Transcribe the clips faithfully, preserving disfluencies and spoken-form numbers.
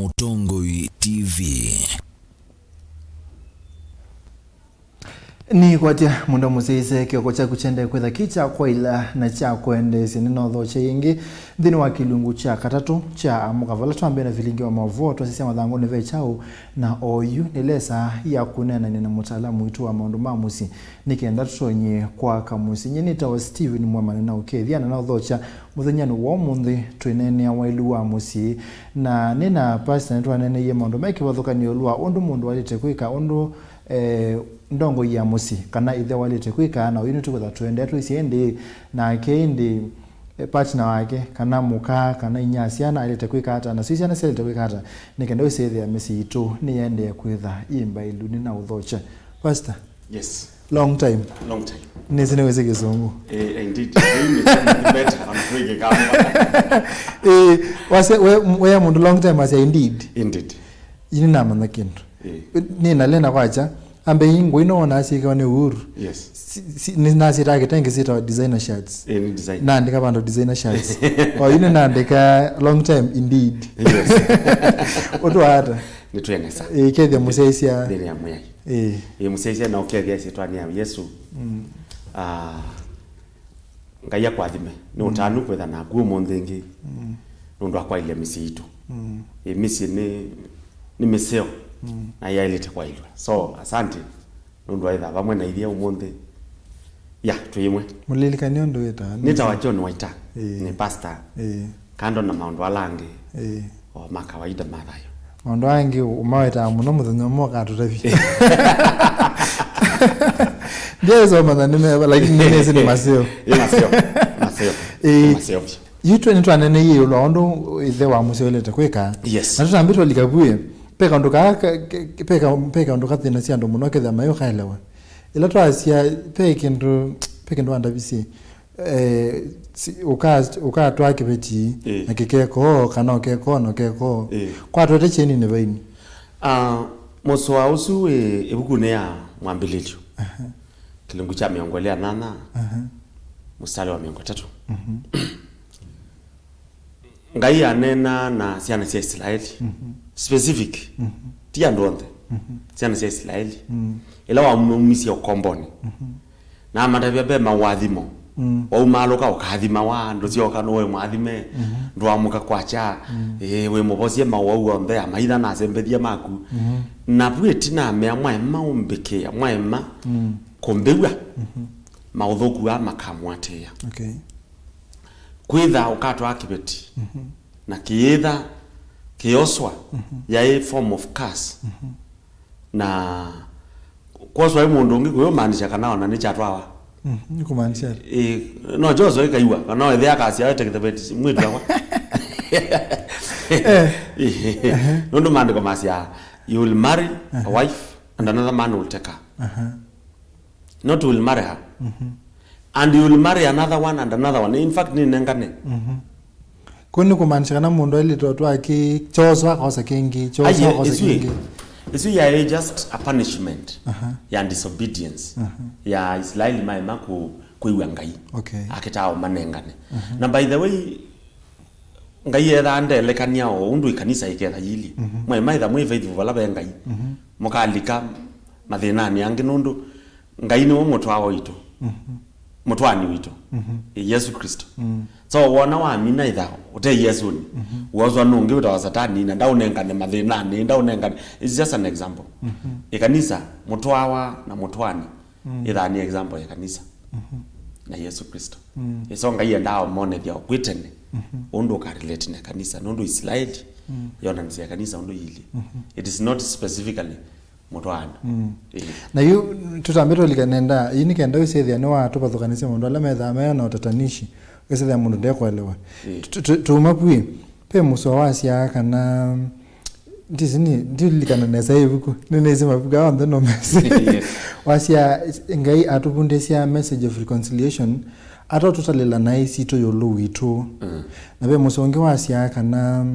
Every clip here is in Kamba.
Mũtongoi T V. Nĩkwatya mũndũ mũsyaĩĩsya kĩoko kyaku kyendee kwĩtha kĩ kya kwaĩla na kya kwendeesya. Nĩnothokya ĩngĩ nthĩnĩ wa kĩlungu kya katatũ kya Amũka, vala twambĩĩa na vilingi wa maũvoo twasisya mathangũnĩ ve kyaũ, na oyu nĩ lesa ya kũneenany'a na mũtaalamu witũ wa maũndũ ma mũsyĩ nĩ kenda tũtony'e kwaka mũsyĩ. Nyie nĩtawa Steven Mwema, nĩnaũkethya na naũthokya mũthenyanĩ wa ũmũnthĩ twĩneenea waĩlu wa mũsyĩ, na nĩ na pastor nĩtwaneeneie maũndũ me kĩvathũkany'o ĩũlũ wa ũndũ mũndũ waĩlĩte kwĩka, ũndũ eh, ndongoi ya mũsyĩ, kana ĩthe waĩlĩte kwĩka, na ũyũ nĩtũkwĩtha tũendee twĩsĩ ĩndĩ, nake ĩndĩ, eh, partner wake, kana mũka, kana inyia syana aĩlĩte kwĩka ata, nasyo syana syaĩlĩte kwĩka ata, nĩ kenda wĩsĩ ĩthĩa mĩsyĩ yitũ nĩyaendee kwĩtha yĩ mbaĩlu. Nĩnaũthokya. Pastor? Yes. Long time. Long time. Nĩsĩ nĩwĩsĩ Kĩsũngũ. Eh, indeed. Mimi ni better, I'm doing a Kamba. Eh, wase, we, we ya mũndũ long time asya indeed. Indeed. Yu nĩnamanya kĩndũ. Eh. Nĩ na lena kwacha, ambe ii ngũi no wona syĩkawa nĩ Uhuru. Yes. Si, si, nĩ nasyĩtaa kĩtenge syĩtawa designer shirts. Eh, ni design. Naandĩka vandũ designer shirts. O yu nĩnaandĩka long time indeed. Yes. Ũtwaata. Nĩtwĩanesa. Eh, kethya mũsyaĩĩsya. Nĩ ya mũyai. Eh. Eh, mũsyaĩĩsya na ũkethya syĩtwanĩ ya Yesu. Mm. Ah, Ngai akwathime. Nĩ ũtanu kwĩtha naku ũmũnthĩ ĩngĩ. Mm. Nũndũ wa kwaĩlya mĩsyĩ itũ. Mm. Ĩ, mĩsyĩ nĩ, nĩ mĩseo. Mm. Na yaĩlĩte kwaĩlwa. So, asante. Nũndũ wa ĩtha vamwe na ithyĩ ũmũnthĩ. Ya, twĩ ĩmwe. Mũlilikani ũndũ wĩtawa? Nĩtawa John Waita. Ĩĩ. Nĩ pastor. Ĩĩ. Kando na maũndũ ala angĩ. Ĩĩ. O ma kawaida ma thayũ. Maũndũ angĩ ũmawetaa mũno mũthenya ũmwe ũkatũtavya. Ndiaĩsomanya nĩ meva, lakini nĩnĩsĩ nĩ maseo. Ĩ maseo. Maseo. Ĩĩ. Nĩ maseo vyũ. Yu twĩ nĩtwaneeneie ĩũlũ wa ũndũ ĩthe wa mũsyĩ ũĩlĩte kwĩka. Yes. Na tũtambĩ twalika vuĩ, pe kaũndũ ka, ka, ka, pe ka, pe kaũndũ kathĩnasya andũ mũno kethĩa mayũkaelewa. Ĩla twasya, pe kĩndũ, pe kĩndũ wandavisye. Eh, si, ũka-, ũkatwaa kĩveti, ĩĩ, na kĩkekoo, kana ũkekoo, na ũkekoo. Ĩĩ. Kwatwete kyeni nĩ vaini. Ah, mũsoa ũsu wĩ ĩvukunĩ ya Mwambĩlĩlyo. Aha. Kĩlungu kya mĩongo ĩlĩ na nyanya, aha, mũstari wa mĩongo ĩtatũ. Mhm. Ngai aneenaa na syana sya Isilaeli. Mhm. Specific. Mhm. Ti andũ onthe. Mhm. Syana sya Isilaeli. Mm. Ĩla wamaumisye ũkombonĩ. Mhm. Na amatavya ve maũathimo. Mm. Waumaalũka ũkaathima wa andũ syoka nũwe mwathime. Mhm. Ndũamũka kwakya. Mm. Ĩĩ, wĩ mũvosye mawau onthe, amaitha na asembethya maku. Mhm. Na vu ĩtina amea mwaema ũmbĩkĩa, mwaema, mm, kũmbĩw'a. Mhm. Maũthũku aa makamũatĩĩa. Okay. Kwĩtha ũkatwaa kĩveti, mhm, na kĩyĩtha kĩoswa, mhm, yaĩ form of curse. Mhm. Na kwoswa ĩ mũndũ ũngĩ kũyũmaanisha kana ona nĩkyatwawa. Mhm, nĩ kũmaanisha? Ĩ, no kyoswa ĩkaiwa, kana no ĩthĩa akasya ete kĩveti mwĩtu wakwa. Eh. Ĩ, ehe, nũndũ maandĩko masya, "You will marry a, aha, wife and another man will take her." Aha. Not will marry her. Mhm. And you will marry another one and another one. In fact, nĩnengane. Mhm. Kũu nĩ kũmaanisha kana mũndũ ailĩte ũtwaa kĩ kyoswa akosa kĩngĩ, kyoswa akosa kĩngĩ. Ĩsu yaĩ just a punishment, aha, ya disobedience, aha, ya Isilaeli maema kũ-, kwĩw'a Ngai. Okay. Akĩtaa ũmanengane. Aha. Na by the way, Ngai ethaa ndelekany'a o ũndũ ĩkanisa ĩketha yĩilyĩ. Mhm. Mwe maitha mwĩ faithful vala ve Ngai. Mhm. Mũkalika mathĩnanĩ angĩ nũndũ Ngai nĩwe mũtwawa witũ. Mhm. Mũtwaani witũ. Mhm. Ĩ Yesũ Klĩsto. Mm. So wona wamina ĩtha ũte Yesũnĩ, mhm, woswa nũngĩ wĩtawa Satani na ndaũnengane mathĩnanĩ, ndaũnengane. It's just an example. Mhm. Ĩkanisa, mũtwawa na mũtwaani. Mm. Ĩthaa nĩ example ya kanisa, mhm, na Yesũ Klĩsto. Mm. Ĩso Ngai endaa ũmonethya o kwĩ tene, mhm, ũndũ ũkarelate na kanisa, nũndũ Isilaeli, mm, yonanisya kanisa ũndũ yĩilyĩ. Mhm. It is not specifically mũtwaano. Mm. Ĩĩ. Na yu tũtambĩte ũlika nenda, yu nĩ kenda wĩsĩthĩa nĩwatũvathũkanĩsya maũndũ ala methaa me na ũtatanishi, wĩsĩthĩa mũndũ ndekũelewa. Ĩĩ. Tu-, tu-, tuma puĩ, Ve mũsoa wasyaa kana, ndisi ni, ndiũlilikana nesa ĩvuku, nĩnĩsĩ mavuku aa onthe no mesĩ. Yes. Wasyaa, Ngai atũvundĩsya message of reconciliation, atotũtalĩla naĩ sitũ ĩũlũ witũ. Mm. Na ve mũsoa ũngĩ wasyaa kana,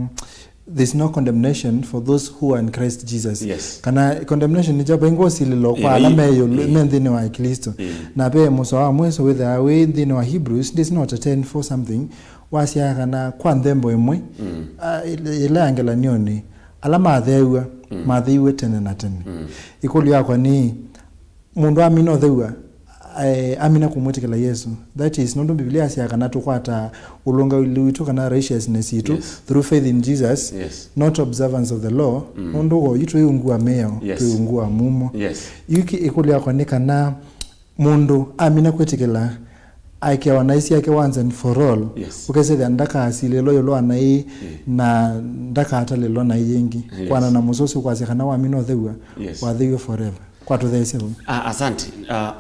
"There's no condemnation for those who are in Christ Jesus." Yes. Kana condemnation nĩ kyaũ? Vai ngũsilĩlo kwa, ĩĩ, ala me ĩũlũ, ĩĩ, me nthĩnĩ wa Klĩsto. Ĩĩ. Na ve mũsoa wa mwĩso wĩthĩawa wĩ nthĩnĩ wa Hebrews, ndĩsĩ no ta ten four something, wasyaa kana kwa nthembo ĩmwe, mm, a, ĩla, ĩla ya ngelany'onĩ, Ala matheew'a, mm, matheiwe tene na tene. Mm. Ĩkũlyo yakwa nĩ, mũndũ amina ũthew'a, eh, amina kũmwĩtĩkĩla Yesũ. That is, nũndũ Mbivilia yasyaa kana tũkwataa ũlũngaĩli witũ kana righteousness yitũ, yes, through faith in Jesus, yes, not observance of the law, mm, nũndũ woo yu twĩ ungu wa mĩao, yes, twĩ ungu wa mumo. Yes. Yu ki-, ĩkũlyo yakwa nĩ kana mũndũ amina kwĩtĩkĩla aekewa naĩ syake once and for all, yes, ũkesethĩa ndakaasilĩlwa ĩũlũ wa naĩ, mm, na ndakatalĩlwa naĩ yĩngĩ. Yes. Kwana na mũsosi ũkwasya kana wamina ũthew'a, yes, watheiwe forever. Kwa tũtheesye vau. Ah, asante. Ah,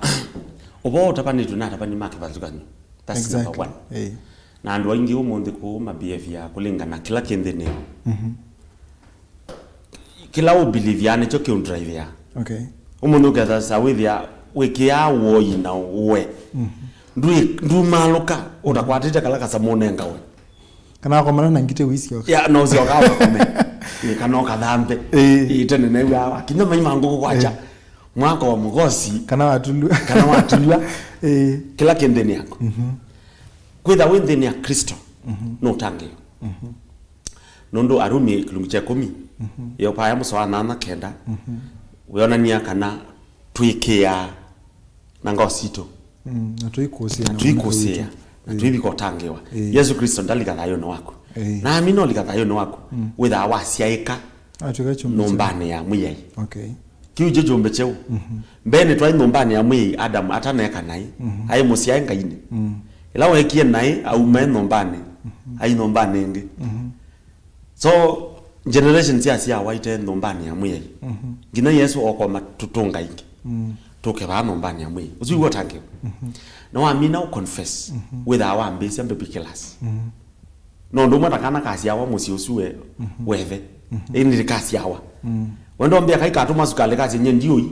ũvoo ũtavanĩtw'e na atavani ma kĩvathũkany'o. That's number one. Exactly. Eh. Na andũ aingĩ ũmũnthĩ kũu mabehavia kũlingana kĩla kĩ nthĩnĩ wao. Mhm. Kĩla ũbelievia nĩkyo kĩũndriveaa. Okay. Ũmũnthĩ ũkethasa wĩthĩa wĩkĩaa woi na ũwe. Mhm. Ndwi-, ndumalũka ũtakwatĩte kala kasamũ ũnengawe. Kana wakomana na ngitĩ ũisyoka. Ya, no ũsyoka wakome. Ĩ, kana ũkathambe. Ĩĩ. Ĩ, tene new'aa wakinya mai ma ngũkũ kwakya. Ĩĩ. Mwako wa mũgosi. Kana watulwa. Kana watulwa. Ĩĩ. Kĩla kĩ nthĩnĩ yaku. Mhm. Kwĩtha wĩ nthĩnĩ ya Kristo, mhm, nũtangĩĩo. Mhm. Nũndũ Arumi kĩlungu kya ĩkũmi, mhm, yo paya mũsoa wa nyanya kenda, mhm, wĩonania kana twĩkĩaa na ngoo sitũ. Mm, na tũikũsĩĩa na tũikũsĩĩa, na, ĩĩ, tũivika ũtangĩĩwa. Ĩĩ. Yesũ Kristo ndalika thayũnĩ waku. Ĩĩ. Na amina ũlika thayũnĩ waku, mm, wĩthaa wasyaĩka. Atw'ĩka kyũmbe kyeũ. Nyũmbanĩ ya Mwĩai. Okay. Kĩu kyo kyũmbe kyeũ. Mhm. Mbeenĩ twaĩ nyũmbanĩ ya Mwĩai Adamu ataneka naĩ, mhm, aĩ mũsyae Ngainĩ. Mm. Ĩla weekie naĩ, aumae nyũmbanĩ, mhm, aĩ nyũmbanĩ ĩngĩ. Mhm. So, generation syasyawa ite nyũmbanĩ ya Mwĩai. Mhm. Nginya Yesũ okoma tũtũnga ingĩ. Mm. Tũke vaa nyũmbanĩ ya Mwĩai. Ũsu w'o ũtangĩĩo. Mhm. Na wamina ũ confess, mhm, wĩthaa wambĩĩsya baby class. Mhm. No ũndũ ũmwe ta kana kasyawa mũsyĩ ũsu we, mhm, wethe. Mhm. Ĩndĩ kasyawa. Mm. Wendo mbĩa kai katũma sukalĩ kasya nye ndiũi.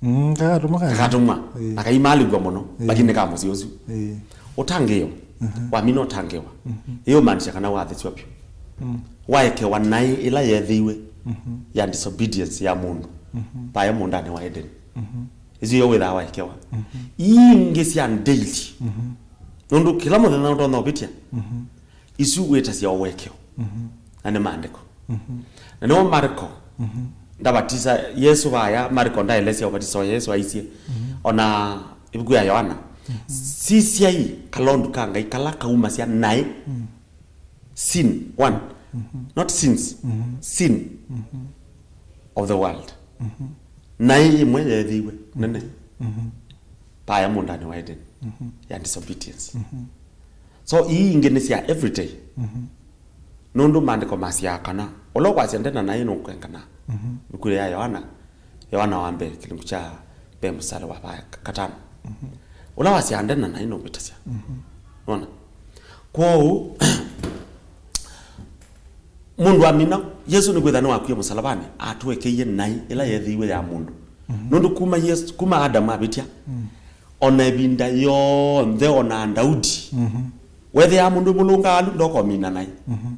Mm, kakatũma kasya. Kakatũma. Ĩĩ. Na kaimalĩw'a mũno, ĩĩ, lakini nĩ ka mũsyĩ ũsu. Ĩĩ. Ũtangĩĩo, mhm, wamina ũtangĩĩwa. Mhm. Ĩĩ ũmaanisha kana wathĩsw'a vyũ. Mm. Waekewa naĩ ĩla yeethĩiwe, mhm, ya disobedience ya mũndũ. Mhm. Paya mũũndanĩ wa Edeni. Mhm. Isu yo wĩthaa waekewa. Mhm. Ii ingĩ sya daily. Mhm. Nũndũ kĩla mũthenya ũtonya ũvĩtya, mhm, isu wĩtasya ũekeo. Mhm. Na nĩ maandĩko. Mhm. Na nĩmo Marko, mhm, ndavatisa Yesũ vaya, Marko ndaelesya ũvatiso wa Yesũ aisye. Mhm. Ona ĩvuku ya Yoana. Mhm. Sisyai kalondu ka Ngai kala kaumasya naĩ. Mhm. Sin, one. Mhm. Not sins. Mhm. Sin, mhm, of the world. Mhm. Naĩ ĩmwe yeethĩiwe nene. Mhm. Paya mũũndanĩ wa Edeni. Mhm. Ya disobedience. Mhm. So, ii ingĩ nĩ sya everyday. Mhm. Nũndũ maandĩko masyaa kana ũla ũkwasya ndena naĩ nũkũengana. Mhm. Ĩvuku ya Yoana, Yoana wa mbee, kĩlungu kya mbee, mũsalĩ wa va-, katano. Mhm. Ũla wasyaa ndena naĩ nũvĩtasya. Mhm. Nona? Kwoou, mũndũ amina, Yesũ nĩkwĩtha nĩwakwie mũsalavanĩ, atũekeie naĩ ĩla yeethĩiwe ya mũndũ. Mhm. Nũndũ kuma Yesũ, kuma Adamu avĩtya, mm, ona ĩvinda yonthe, ona Daudi, mhm, weethĩaa mũndũ mũlũngalu, ndokomina naĩ. Mhm.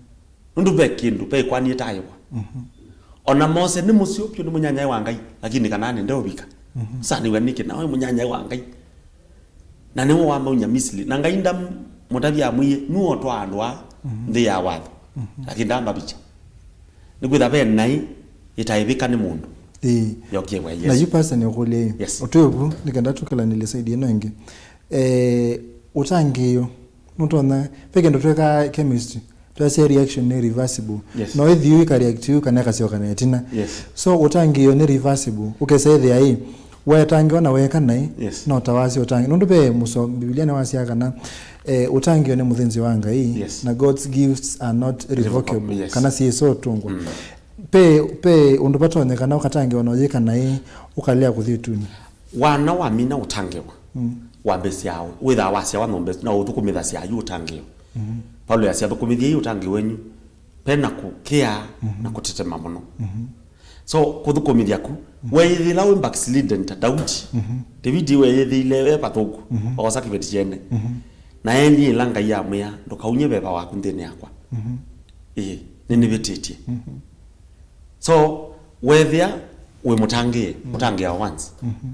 Nũndũ ve kĩndũ, ve ĩkwani ĩtaĩwa. Mhm. Ona Mose nĩ mũseo vyũ, nĩ mũnyanyae wa Ngai, lakini Kanaani ndeũvika. Mhm. Ũsanĩw'a nĩkĩ? Na waĩ mũnyanyae wa Ngai. Na nĩwe wamaunya Misili. Na Ngai ndamũtavya amwĩe, nue ũtwaa andũ aa, mhm, nthĩ ya watho. Mhm. Lakini ndamavĩkya. Nĩkwĩtha ve naĩ ĩtaĩvĩka nĩ mũndũ. Ĩĩ. Yokie kwa Yesũ. Na yu pastor nĩũkũlya ĩ. Yes. Ũtwĩe vu, nĩ kenda tũkĩlanĩlye side ĩno ĩngĩ. Eh, ũtangĩĩo, nũtonya, ve kĩndũ twĩkaa chemistry, twasya reaction nĩ reversible. Yes. No ĩthiũ ĩka react yu kana ĩkasyoka na ĩtina. Yes. So, ũtangĩĩo nĩ reversible. Ũkesa ĩthĩa ĩ, wetangĩwa na weka naĩ, yes, no ta wasya ũtangĩ. Nũndũ ve mũso, Mbivilia nĩwasyaa kana, eh, ũtangĩĩo nĩ mũthĩnzĩo wa Ngai, yes, na God's gifts are not revocable, revocable, yes, kana syĩsotũngwa. Mm. Pe, pe ũndũ vatonyekana ũkatangĩwa na ũyĩka naĩ, ũkalea kũthi ĩtunĩ. Wana wamina ũtangĩwa, mm, wambĩsya wĩthaa wasyawa nyũmba ĩsu, na ũthũkũmĩthasya yu ũtangĩĩo. Mhm. Paulo yasya, "Thũkũmĩthyai ũtangĩĩo wenyu, pe na kũkĩa, mhm, na kũtetema mũno." Mhm. So, kũthũkũmĩthya ku, mhm, weeyĩthĩla wĩ backslidden ta Daudi. Mhm. David weeyĩthĩile e vathũku, mhm, oosa kĩveti kyene. Mhm. Na eenie ĩla Ngai amwĩa, "Ndũkaunye veva waku nthĩnĩ yakwa." Mhm. Ĩĩ, nĩnĩvĩtĩtye. Mhm. So, weethĩa wĩ mũtangĩĩe, mhm, ũtangĩĩawa once. Mhm.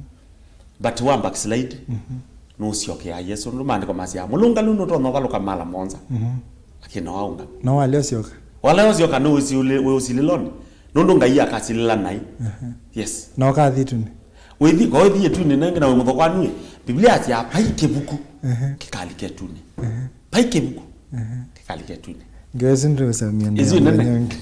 But wa backslide, mhm, nũsyokeaa Yesũ. Nũndũ maandĩko masyaa, mũlũngalu nũtonya ũvalũka mala mũonza. Mhm. Lakini no aũngama. No walea ũsyoka. Walea ũsyoka nĩ wĩũsilĩ-, wĩ ũsilĩlonĩ. Nũndũ Ngai akasilĩla naĩ. Ehe. Yes. Na ũkathi ĩtunĩ. Wĩthi, ko wĩthi ĩtunĩ nengĩ na wĩ mũthokwanue. Biblia yasya, "Vai kĩvuku Ehe. kĩkalike ĩtunĩ." Ehe. Vai kĩvuku Ehe. kĩkalike ĩtunĩ. Ngesi ndĩũsamia nĩ Isu ya nene. Mũthenya ũngĩ.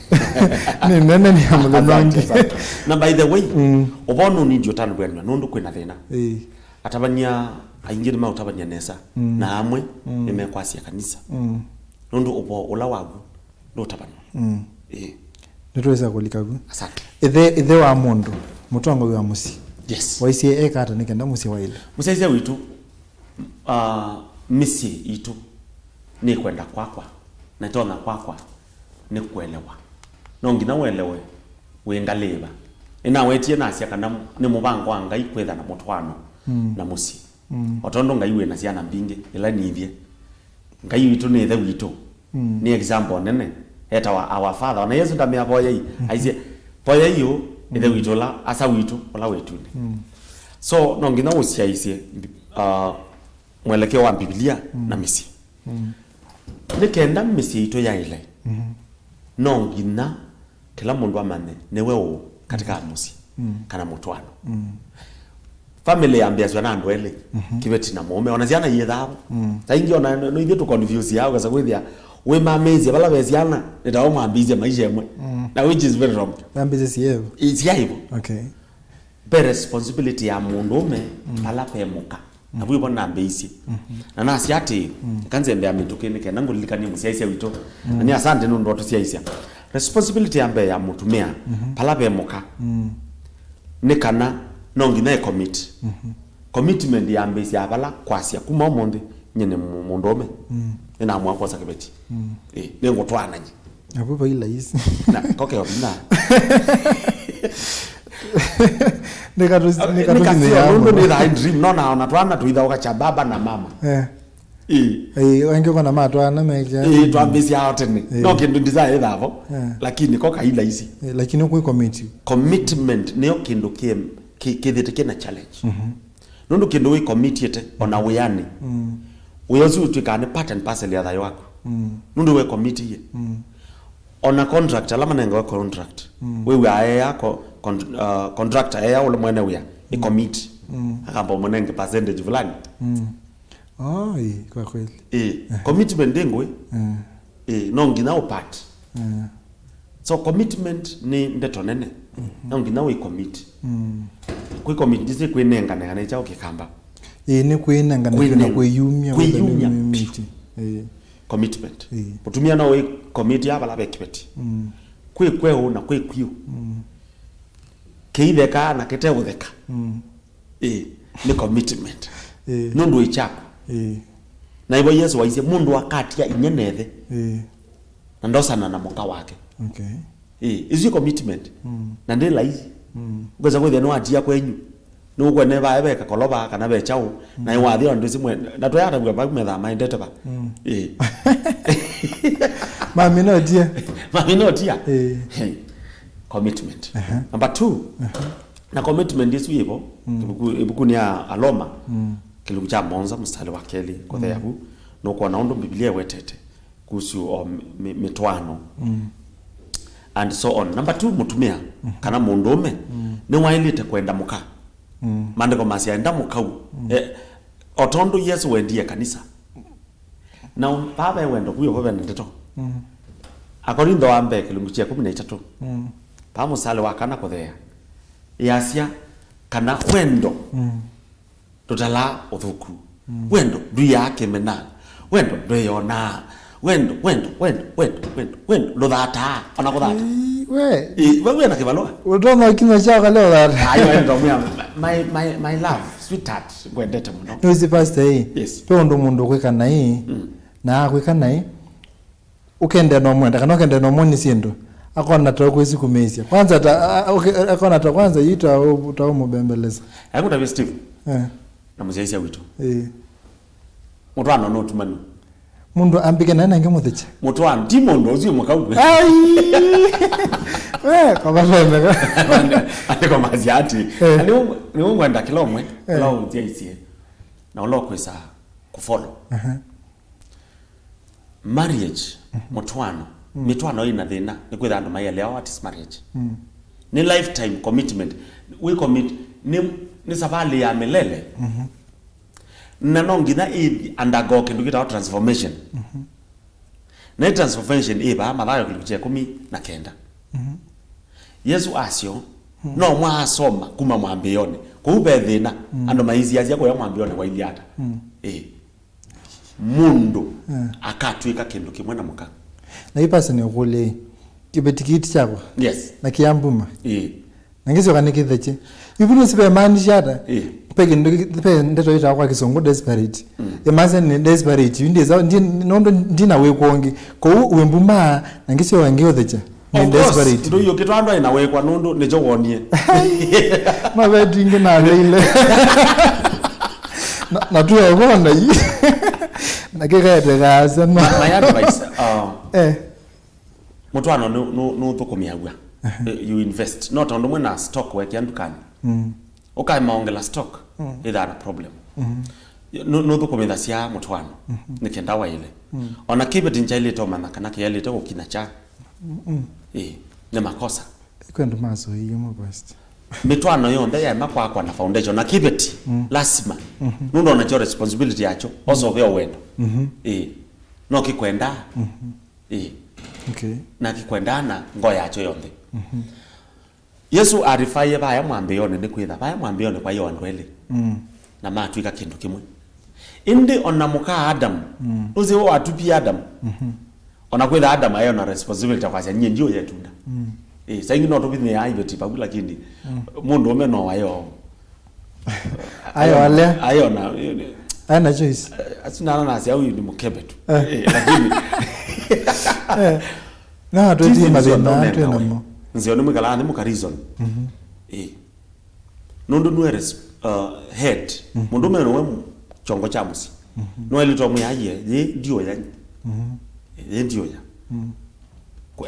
Nĩ nene nĩ ya mũthenya Asante, ũngĩ. Asante. Na by the way, Mm. ũvoo nũnindi ũtanũvw'anw'a nũndũ kwĩna thĩna. Ĩĩ. Atavany'a aingĩ nĩmaũtavany'a nesa, Mm. na amwe Mm. nĩmekwasya kanisa. Mm. Nũndũ ũvoo ũla waw'o ndũtavanwa. Mm. Ĩĩ. Nĩtwĩsa kũlika vu. Asante. Ĩthe, ĩthe wa mũndũ, mũtongoi wa mũsyĩ. Yes. Waisie eka ata nĩ kenda mũsyĩ waĩle? Mũsyaĩĩsya witũ, ah, mĩsyĩ itũ nĩ kwenda kwakwa, na ĩtonya kwakwa nĩ kũelewa. No nginya ũelewe wĩ ngalĩva. Nĩnawetie nasya kana nĩ mũvango wa Ngai kwĩtha na mũtwaano Mm. na mũsyĩ. Mm. O tondũ Ngai wĩ na syana mbingĩ, ĩla nithye. Ngai witũ nĩ Ĩthe witũ. Mm. Nĩ example nene. Etawa our Father. Ona Yesu ndamea voyai. Mm. Aisye, "Voyai ũ, Ĩthe Mm. witũ ũla, Asa witũ, ũla wĩ ĩtunĩ." Mm. So, no nginya ũsyaisye, uh, mwelekeo wa Mbivilia Mm. na mĩsyĩ. Mm. Nĩ kenda mĩsyĩ itũ yaĩle, Mm. no nginya kĩla mũndũ amanye nĩwe ũũ katika mũsyĩ Mm. kana mũtwaano. Mm. Family yambĩasw'a na andũ elĩ, Mhm. kĩveti na mũũme, ona syana iĩthavo. Mm. Ta ingĩ ona no ithyĩ tũ confuse ya ũkasa kwĩthĩa wĩmamĩĩsye vala ve syana, nĩ ta ũmwambĩĩsye maisha ĩmwe. Mm. Na which is very wrong. Yambĩĩsye syĩvo. Ĩ, syaivo. Okay. Ve responsibility ya mũndũũme Mm. vala ve mũka. Na vu ĩvo nambĩĩisye. Mhm. Na nasya atĩĩ, Mm. eka nzembea mĩtũkĩ nĩ kenda ngũlilikanie mũsyaĩĩsya witũ. Mm. Na nĩ asante nũndũ wa ũtũsyaĩĩsya. Responsibility ya mbee ya mũtumĩa, Mhm. vala ve mũka, Mm. nĩ kana no nginya ĩ commit. Mhm. Commitment yambĩĩsya vala kwasya, kuma ũmũnthĩ, nyie nĩ mũ-, mũndũũme. Mm. Nĩnamũa kwosa kĩveti. Mm. Ĩ, nĩngũtwaana nyie. Avu vai laisi. Na, koke ovina. Nĩkatũsi-, nĩkatũsinĩĩa nũndũ mũno. Nĩthaa dream, no naona twana tũithaũka cha baba na mama. Eh. Ĩ. Ĩ, angĩ kona matwana mekya. Ĩ, twambĩsya ao tene. Ĩ. No kĩndũ ndisa ĩthavo, Eh. lakini ko kaila isi. Ĩ, lakini kwĩ commit. Commitment nĩyo kĩndũ kĩ, kĩ, kĩthĩte kĩna challenge. Mhm. Nũndũ kĩndũ wĩ commitĩte, ona wĩanĩ. Mm. Wĩa ũsu ũtw'ĩkaa nĩ part and parcel ya thayũ waku. Mm. Nũndũ we commitie. Mm. Ona contract, ala manengawe contract. Mm. Wĩw'aa ea co-, con-, uh, contractor ea ũla mwene wĩa, ĩ Mm. commit. Mm. Akamba ũmũnenge percentage fulani. Mm. Oh, ĩ, kwa kweli. Ĩ, commitment ndĩ ngũĩ. Mm. Ĩ, no nginya ũpart. Mm. So commitment nĩ ndeto nene. Mhm. No nginya wĩ commit. Mm. Kwĩ commit ndisi kwĩnenganengana kyaũ kĩkamba. Ĩ, nĩ kwĩnengana na kwĩyumya, kwĩyumya. Ĩ. Commitment. Ĩ. Mũtumia no wĩ commit ya vala ve kĩveti. Mm. Kwĩ kweũ na kwĩ kwiũ. Mm. Kĩitheka na kĩteũtheka. Mm. Ĩ, nĩ commitment. Ĩ. Nũndũ ĩ kyaku. Ĩ. Na ĩvo Yesu waisye, "Mũndũ akatia inyia na ĩthe, Ĩ. na ndosana na mũka wake." Okay. Ĩ, ĩsu ĩ commitment. Mm. Na ndĩ laisi. Mm. Ũkesa kwĩthĩa nĩwatia kwenyu. Nĩũkwene vae ve kakolova kana ve kyaũ. Na ĩwathi andũ simwe. Na twayatavw'a vau methaa maendete va. Mm. Ĩ. Mami notia. Mami notia. Ĩ. Hey. Commitment. Aha. Number two, Aha. Na commitment ĩsu yĩvo, Mm. ĩvuku, ĩvukunĩ ya Aloma, Mm. kĩlungu kya mũonza, mũstari wa kelĩ, kũthea Mm. vu, nũkwona ũndũ Mbivilia ĩwetete kuhusu o mi-, mi-, mĩtwaano. Mm. And so on. Number two, mũtumĩa, Mm. kana mũndũũme, Mm. nĩwaĩlĩte kwenda mũka. Mm. Maandĩko masya, "Enda mũkau." Mm. Eh, o tondũ Yesu wendie kanisa. Na vaa ve wendo, vu vo vena ndeto. Mm. Akorintho wa mbee kĩlungu kya ĩkũmi na itatũ. Mm. Vaa mũsalĩ wa kana kũthea. Yasya kana wendo Mm. ndũtalaa ũthũku. Mm. Wendo ndwĩaa kĩmena. Wendo ndwĩyonaa. Wendo, wendo, wendo, wendo, wendo, wendo ndũthataa. Ona kũthata. Ii, we. Ĩ, we wĩna kĩvalũa. Ũtonya kinywa kyakwa leo thata. Ayo, wendo, mwĩa, my, my, my love, sweetheart, ngwendete mũno. Nĩwĩsĩ pastor ĩ? Yes. Pe ũndũ mũndũ ũkwĩka naĩ, Mm. na akwĩka naĩ, ũkendea no mwenda, kana ũkendea no mwoni syĩndũ, akona ta ũkwĩsi kũmĩĩsya. Kwanza ta, a-, a-, ũke-, akona ta kwanza yu ta ũ-, ta ũmũbembeleza. Angũtavye Steve, Eh. na mũsyaĩĩsya witũ. Ĩĩ. Mũtwaano nũtumanu. Mũndũ ambĩke naĩ nangĩ mũthĩkye. Mũtwaano, ti mũndũ ũsu mũkau. Ai! We, kwa mathemeka. Andĩko masya atĩ, Eh. nĩũ, nĩũ ngwenda kĩla ũmwe, Eh. ũla ũnzyaisye, na ũla ũkwĩsa kũfollow. Aha. Marriage, Mhm. mũtwaano, Mĩtwaano ĩna thĩna, nĩ kwĩtha andũ maielewa what is marriage. Nĩ lifetime commitment. We commit, nĩ, nĩ savalĩ ya milele. Na no nginya ĩ undergo kĩndũ kĩtawa transformation. Na ĩ transformation ĩ vaa Mathayo kĩlungu kya ĩkũmi na kenda. Yesu asyo, no mwaasoma kuma mwambĩĩonĩ. Kũu ve thĩna, andũ maisiasya kũya mwambĩĩonĩ kwailyĩ ata. Ĩ. Mũndũ akatw'ĩka kĩndũ kĩmwe na mũka. Na ipasi nĩũkũlye, kĩveti kĩĩ ti kyakwa? Yes. Na kĩambuma? Ĩĩ. Na ngĩsyoka nĩkĩthekye. Ivu nĩsivemaanisha ata? Ĩĩ. Pe kĩndũ kĩ-, pe ndeto ĩtawa kwa kĩsũngũ desperate. Ĩmaanisha nĩ desperate. Yu ndĩsa, ndi, nũndũ ndina wĩkwa ũngĩ. Kwoou wĩmbumaa, na ngĩsyoka ngĩũthekya. Nĩ desperate. Ndũiũkĩtwa andũ aĩ na wĩkwa nũndũ nĩkyo wonie. Maveti ingĩ naleile. Na, na tuovona ii. Na kĩkaete kaasa no. My, my advice, uh, eh. Mũtwaano nũ-, nũ-, nũthũkũmĩaw'a. Eh, you invest. No tondũ mwĩ na stock wekĩa ndukanĩ. Ũkaemaongela stock, ĩthaa na problem. Nũ-, nũthũkũmĩthasya mũtwaano. Nĩ kenda waĩle. Ona kĩveti nchaĩlĩte ũmanya kana kĩyaĩlĩte kũkina kya. Ĩĩ, nĩ makosa. Kwĩ andũ masũĩie mo first. Mĩtwaano yonthe yaema kwakwa na foundation na kĩveti, lasima. Nũndũ onakyo responsibility yakyo, osovea wendo. Ĩĩ, no kĩkwendaa. Ĩĩ. Okay. Na kĩkwendaa na ngoo yakyo yonthe. Yesu arifaie vaya mwambĩĩonĩ nĩ kwĩtha vaya mwambĩĩonĩ kwaĩ o andũ elĩ. Na matw'ĩka kĩndũ kĩmwe. Ĩndĩ ona mũka Adamu, ũsĩ we watupie Adamu. Ona kwĩtha Adamu aĩ ona responsibility ya kwasya, "Nyie ndiũya ĩtunda." Ĩĩ, saa ingĩ no tũvithĩaa iveti vau, lakini mũndũ ũme no waĩ o. Ayo alea. Ayo na, ayo na choice. Asinana na sia huyu ni mkebe tu. Eh. Eh, lakini eh. Na twĩtie mathĩna twĩ namo. Nzio nĩ mwĩkala nĩ mũka reason. Eh. Nũndũ nwe res-, uh, head. Mũndũ ũme nĩwe kyongo kya mũsyĩ. Nwe lito mwe aye, ye ndioya. Ye ndioya.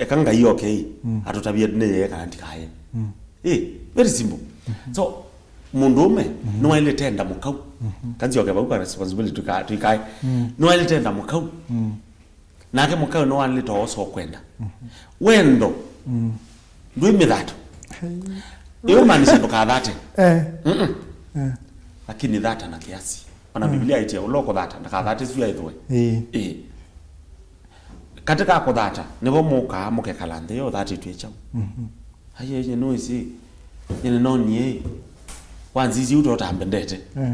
Eka Ngai oke, atũtavie nĩ yeye kana ndikaye. Eh, very simple. So, mũndũũme nĩwaĩlĩte enda mũkau. Kanzioke vau ka responsibility tuika-, tuikae. Nĩwaĩlĩte enda mũkau. Nake mũkau nĩwaĩlĩte oosa kwenda. Wendo ndwĩ mĩthato. Ĩũmaanisha ndũkathate. Eh. Mm-mm. Eh. Lakini thata na kiasi. Ona Biblia ĩtie, ũla ũkũthata ndakathate sua ĩthũe. Ĩĩ. Ĩĩ. Katĩ ka kũthata, nĩvo mũkaa mũkekala nthĩ yo ũthatĩtw'e kyaũ? Aiee, nye nũĩsĩ, nye nĩnonie, wanzisye ũtũ ũtambendete. Eh.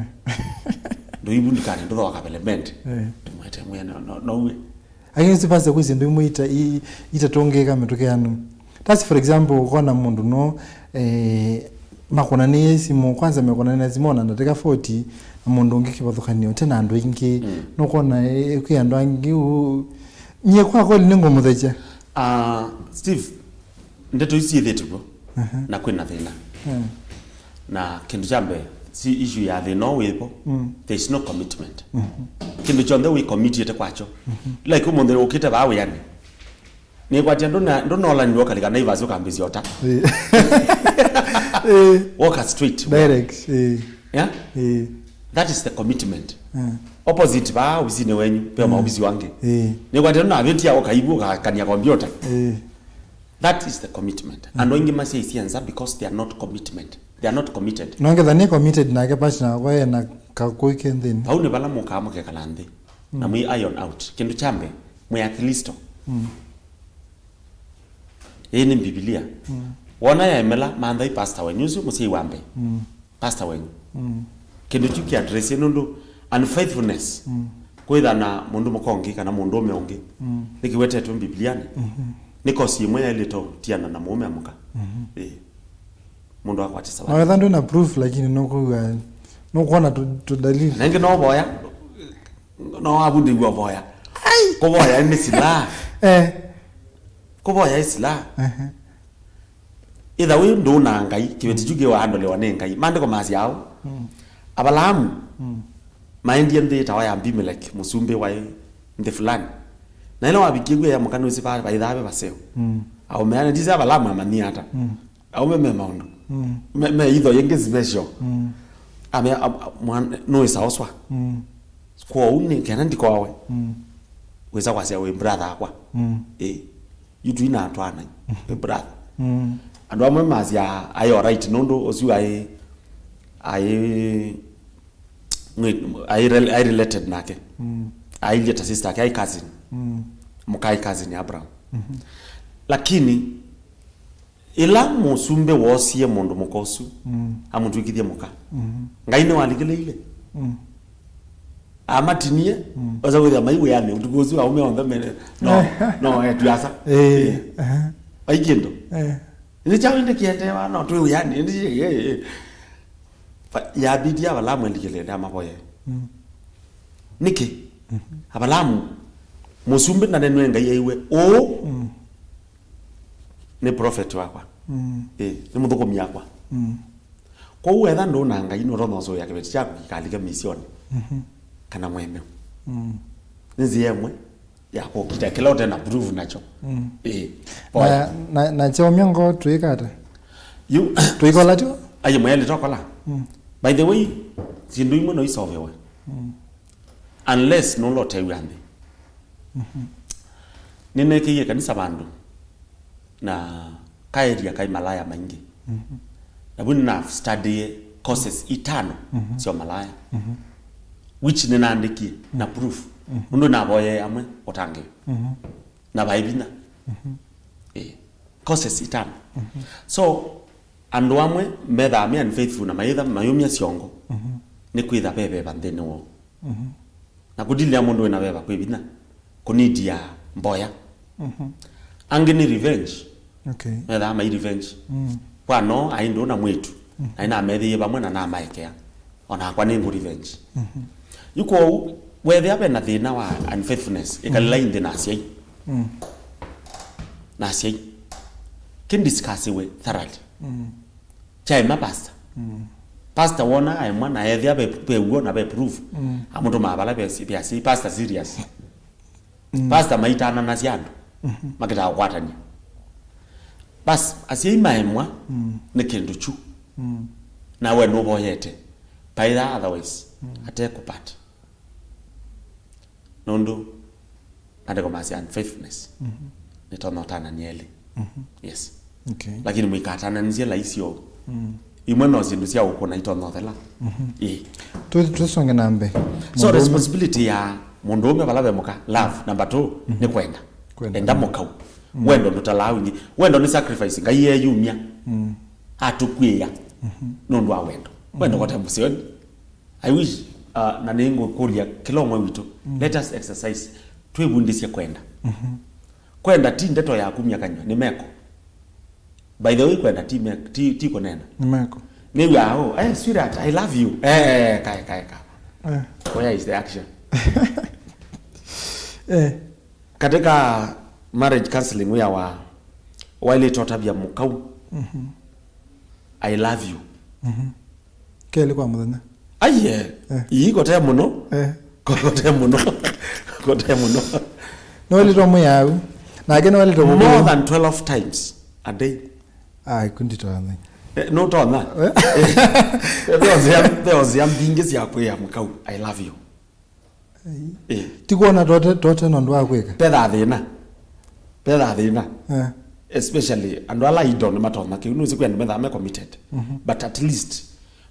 Ndũivu ndikane ndũthoa kavelemende. Eh. Ndimwete mwene, no, no, noue. Lakini sipasite kwĩ syĩndũ imwe ita-, i-, itatũngĩĩka mĩtũkĩ yanu. That's for example, ũkona mũndũ no, eh, makonanĩe simũ, kwanza mekonanĩe simũ na ndatĩka forty, na mũndũ ũngĩ kĩvathũkanio, tena andũ aingĩ. Nũkona, eh, kwĩ andũ angĩ, u-, nyie kwa kweli nĩngũmũthekya. Ah, Steve, ndeto ici ciĩthĩtw'o, na kwĩna thĩna. Na kĩndũ kya mbee, si issue ya thĩna ũũ wĩvo, there is no commitment. Kĩndũ kyonthe wĩkomitiĩte kwakyo. Like ũmũnthĩ ũkĩte vaa wĩanĩ. Nĩkwatia ndũna-, ndũnolanilwa ũkalika Naivas ũkambĩsya ũta. Eh. Eh. Walk straight. Direct, eh. Yeah? Eh. That is the commitment. Eh. Opposite vaa ovisinĩ wenyu, pe maovisi wangĩ. Eh. Nĩkwatia ndũnavĩtia ũkaivu ũkakania kombiũta. Eh. That is the commitment. Andũ aingĩ masyaisye nza because they are not commitment. They are not committed. Nongetha nĩ committed nake partner wakwa ena kakũi ke nthĩnĩ. Vau nĩ vala mũkaa mũkekala nthĩ. Na mwĩ iron out. Kĩndũ kya mbee, mwĩ Akristo. Ĩĩ nĩ Mbivilia. Wona yaemela, manthai pastor wenyu ũsu mũsyai wa mbee. Pastor wenyu. Kĩndũ kyu kĩ address nũndũ unfaithfulness. Kwĩtha na mũndũ mũka ũngĩ kana mũndũũme ũngĩ. Nĩkĩwetetwe Mbibilianĩ. Nĩ kosi ĩmwe yaĩlĩte ũtiana na mũũme amũka. Ĩĩ. Mũndũ akwatisa. Na wetha ndwĩ na proof, lakini nũkũw'a, nũkwona tũ-, tũdalili. Na ĩngĩ no voya, no avu ndĩw'a voya. Kũvoya nĩ silaha. Eh. Kũvoya ĩ silaha. Ehe. Ĩtha wĩ ndũũ na Ngai, kĩveti kyu kĩwaandolewa nĩ Ngai. Maandĩko masya aũ? Avalaamu maendie nthĩ ĩtawa ya Abimeleki, mũsumbĩ waĩ nthĩ fulani. Na ĩla wavikie kw'o ya mũka nũsĩ va-, vaithaa ve vaseo. Aũme ana ndisĩ Avalaamu amanyie ata. Aũme me maũndũ. Me, me itho yĩngĩ special. Ame, a, a, mwana, nũĩsa oswa. Kwoou nĩ kenda ndikoawe. Wĩsa kwasya wĩ brother akwa. Ĩĩ. Yu tuinatwanai. Nĩ brother. Mm. Andũ amwe masya aĩ alright nũndũ ũsu aĩ, aĩ, mwĩ- aĩ rel- aĩ related nake. Mm. Ailye ta sister ake, aĩ cousin. Mm. Mũka aĩ cousin ya Abraham. Mhm. Lakini ĩla mũsumbĩ woosie mũndũ mũka ũsu, mm, amũtw'ĩkĩthye mũka, mm, Ngai nĩwalikĩlĩile. Mm. Amatinie, mm, osa kwĩthĩa mai wĩanĩ ũtukũ ũsu, aũme onthe me no, no etu asa. Eh, eh, aha. Vai kĩndũ. Eh. Nĩ kyaũ ĩndĩ kĩendeewa, no twĩ wĩanĩ, ĩndĩ, eh, eh. Fa- yabidi Avalaamu elikĩlĩle amavoye. Mm. Nĩkĩ? Mhm. Avalaamu, mũsumbĩ ndanenwe Ngai aiwe ũũ, mm, nĩ prophet wakwa. Mm. Ĩ, nĩ mũthũkũmi wakwa. Mm. Kwoou wetha ndũna Ngai, nũtonya ũsũĩa kĩveti kyaku kĩkalike mĩisyonĩ, mhm, kana mwemeu. Mm. Nĩ nzĩa ĩmwe ya kũkita kĩla ũte na proof nakyo. Mm. Ĩ. Na, na, na kyaumya ngoo twĩka ata? Yu tũikola tyo? Aye mweli tokola. Mm. By the way, syĩndũ imwe no isovewe. Mm. Unless nũlotew'a nthĩ. Mhm. Nĩnekĩie kanisa vandũ na kaeria kai malaya maingĩ. Mhm. Na vu nĩna study courses itano, mhm, sya malaya. Mhm. Which nĩnaandĩkie na proof. Mhm. Nũndũ navoyee amwe ũtangĩĩo. Mhm. Na vai vinya. Mhm. Eh, courses itano. Mhm. So, andũ amwe methaa me unfaithful na mayĩtha mayũmya syongo, mhm, nĩ kwĩtha ve veva nthĩnĩ woo. Mhm. Na kũdilĩa mũndũ wĩna veva kwĩ vinya, kũnidia mboya. Mhm. Angĩ nĩ revenge. Okay. Methaa mai revenge. Mm. Kwa no aĩ ndũ na mwĩtu. Mm. Na namethĩie vamwe na namaekea. O nakwa nĩ ngũ revenge. Mhm. Yu kwoou, wethĩa ve na thĩna wa unfaithfulness, ĩkalĩlai nthĩ na asyai. Mm. Na asyai. Kĩndiscussiwe thoroughly. Mm. Kyaema pastor. Mm. Pastor wona aemwa na ethĩa ve, ve w'o na ve proof. Mm. Amũtũmaa vala ve, ve asyai. Pastor serious. Mm. Pastor maitananasya andũ. Mhm. Makĩtaa kũkwatany'a. Bas, asyai maemwa, mm, nĩ kĩndũ kyu. Mm. Na we nũvoyete. Paitha otherwise, mm, atekũpata. Nũndũ andĩko masya unfaithfulness. Mhm. Nĩtonya ũtananĩa elĩ. Mhm. Yes. Okay. Lakini mũikatananĩsye laisi ũu. Mm. Imwe no syĩndũ sya ũkũna itonya ũthela. Mhm. Ĩĩ. Tũ- tũsonge na mbee. So mũndũũme responsibility ya mũndũũme vala ve mũka, love, number two, mhm, nĩ kwenda. Kwenda. Enda mũkau. Mm. Wendo ndũtalaa wingĩ. Wendo nĩ sacrifice. Ngai eyumya. Mm. Atũkw'ĩĩa. Mhm. Nũndũ wa wendo. Wendo, mhm, kote mũseoni. I wish, uh, na nĩngũkũlya kĩla ũmwe witũ, mm, let us exercise, twĩvundĩsye kwenda. Mhm. Kwenda ti ndeto ya kumya kanyw'a, nĩ meko. By the way, kwenda ti me- ti, ti kũneena. Nĩ meko. Nĩw'aa, oh, eh, sweetheart, I love you. Eh, kae, kae, kae. Eh. Where is the action? Eh. Katika marriage counseling wĩawa wailĩte ũtavya mũkau, mhm, I love you. Mhm. Kelĩ kwa mũthenya. Aiye. Eh. Ii kote mũno. Eh. Kote mũno. Kote mũno. Nĩwailĩte ũmwĩaau. Nake nĩwailĩte more than twelve times a day. Ai, kunditonya. Eh, nũtonya. Eh? Eh, theosea, theosea mbingĩ sya kwĩa mũkau, I love you. Ai. Eh. Ti kwona tote, tote nũndũ wa kwĩka. Petha thĩna. Petha thĩna. Eh. Especially andũ ala indo nĩ matonya kĩu. Nũsĩ kwĩ andũ methaa me committed. Mhm. But at least,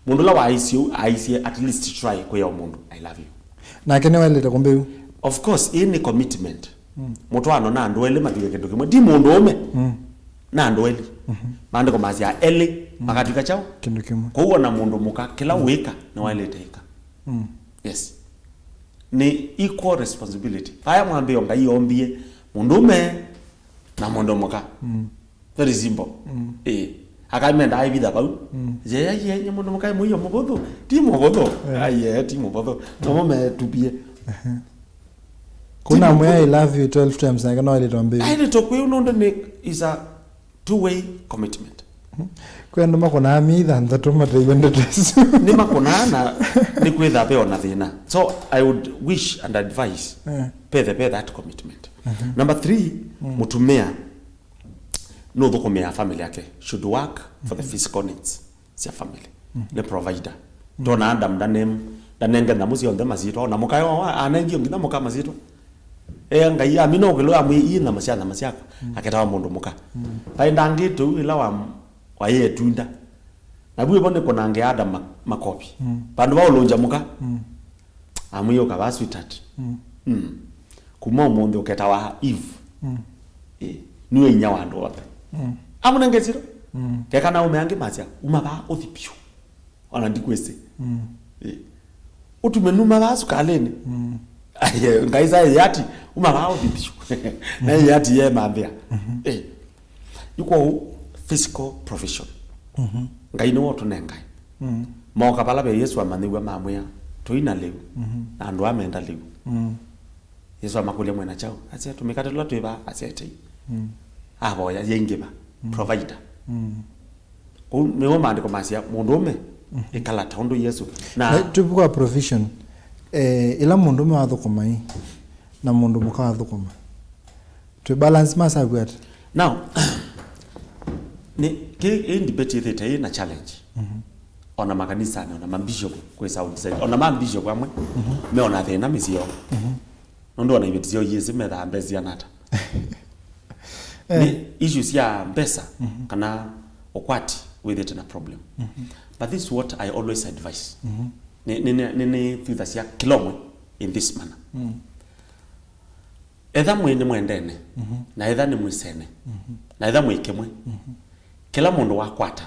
mũndũ ũla waaisye ũu, aisye at least try kwĩa o mũndũ, I love you. Nake nĩwaĩlĩte kũmbĩu. Of course, ĩĩ nĩ commitment. Mm. Mũtwaano na andũ elĩ mavike kĩndũ kĩmwe. Ti mũndũ ũme. Mm. Na andũ elĩ. Mhm. Maandĩko masya elĩ, mm, makatw'ĩka kyaũ? Kĩndũ kĩmwe. Kwoou ona mũndũ mũka, kĩla, mm, wĩka, nĩwaĩlĩte ĩka. Mm. Yes. Nĩ equal responsibility. Vaya mwambĩo Ngai oombie mũndũũme na mũndũ mũka. Mm. Very simple. Mm. Eh. Akamenda aivitha vau. Mm. Yeye, yeye, mũndũ mũka mũio mũvũthũ. Ti mũvũthũ. Eh. Aiye, ti mũvũthũ. Mũndũũme tupie. Ehe. Kuna mwe I love you twelve times, nake no ilito mbili. Ailito kwĩu nũndũ nĩ is a two way commitment. Kwĩ andũ makũnaa myei thanthatũ mateiwe ndeto isu. Nĩ makũnaa na nĩ kwĩtha ve ona thĩna. So I would wish and advise, eh, pethe ve that commitment. Mhm. Number three, mm, mũtumĩa nũthũkũmĩa family yake should work for the, mhm, physical needs sya family. Mhm. Nĩ provider. Mhm. Tona Adam ndane- ndanenge nyamu syonthe masyĩtwa, ona mũkayo anengie nginya mũka masyĩtwa. Ea Ngai, amina ũkĩlũ amwĩ ii nyama sya nyama syakwa, aketawa mũndũ mũka. Vaĩ ndangĩ tũu ĩla wa, waĩ etunda. Na vu ĩvo nĩ kũnange Adam ma-, makovi. Vandũ va ũlũngya mũka. Amwĩ ũka va sweetheart. Mm. Kuma ũmũnthĩ ũketawa Eve. Ĩ, nĩwe inya wa andũ onthe. Amũnenge siro. Keka na ũme angĩ masya, uma vaa ũthi piũ. Ona ndikwĩsĩ. Ĩ. Ũtume numa vaa sukalĩnĩ. Aye, Ngai sa yati, uma vaa ũthi piũ. Na yati ye mambĩa. Ĩ. Yu kwoou physical provision. Ngai nĩwe ũtũnengae. Mooka vala ve Yesu amanyĩw'a mamwĩa, "Tũi na lĩu, na andũ aa menda lĩu." Yesu amakũlya, "Mwĩ na kyaũ?" Asya, "Tũmĩkate tũla twĩ vaa." Asya, "Etei." Avoya, yaingĩva. Provider. Kũu nĩw'o maandĩko masya, mũndũũme ĩkala ta ũndũ Yesu. Na Na tũvuka provision, eh, ĩla mũndũũme wathũkũma ĩ, na mũndũ mũka wathũkũma. Twĩ balance masavu ata? Now, nĩ, kĩ, ĩ debate ĩthĩte ĩ na challenge. Ona makanisanĩ, ona mambishop kwĩ South Side, ona mambishop amwe, meona thĩna mĩsyĩ yoo. Nũndũ ona iveti syoo iĩsĩ methaa mbesa siana ata. Nĩ issues ya mbesa, kana ũkwati wĩthĩte na problem. But this is what I always advise. Nĩ, nĩ, nĩ, nĩ, nĩ thutha sya kĩla ũmwe in this manner. Etha mwĩ nĩ mwendene, na etha nĩ mwĩsene, na etha mwĩ kĩmwe, kĩla mũndũ wakwata,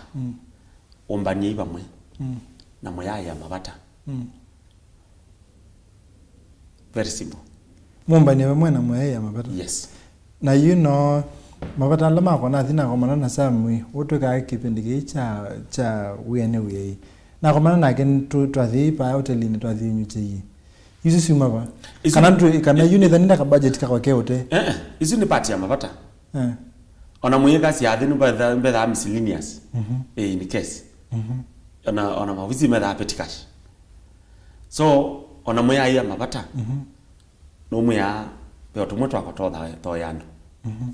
ũmbanyei vamwe, na mũyaĩa mavata. Very simple. Mũmbany'e vamwe na mũyaĩa mavata. Yes. Na yu no mavata ala makwa nathi nakomana na Sammy, ũtwĩkaa kĩvĩndĩ kĩĩ kya, kya wĩanĩ wĩai. Nakomana nake nĩ tũ-, twathi paa hotelinĩ, twathi nyukyei. Isu siuma va? Isu Kana nĩ, tu-, kana yu nĩthani na kabudget kakwa ke ũte. Eh, eh, isu nĩ part ya mavata. Eh. Ona mũyĩkasya athi nĩ mbetha-, mbethaa miscellaneous. Eh, in case. Ona, ona mavisi methaa petty cash. So, ona mũyaĩa mavata, nũmwĩaa, ve o tũmwe twakwa totha-, thoya andũ.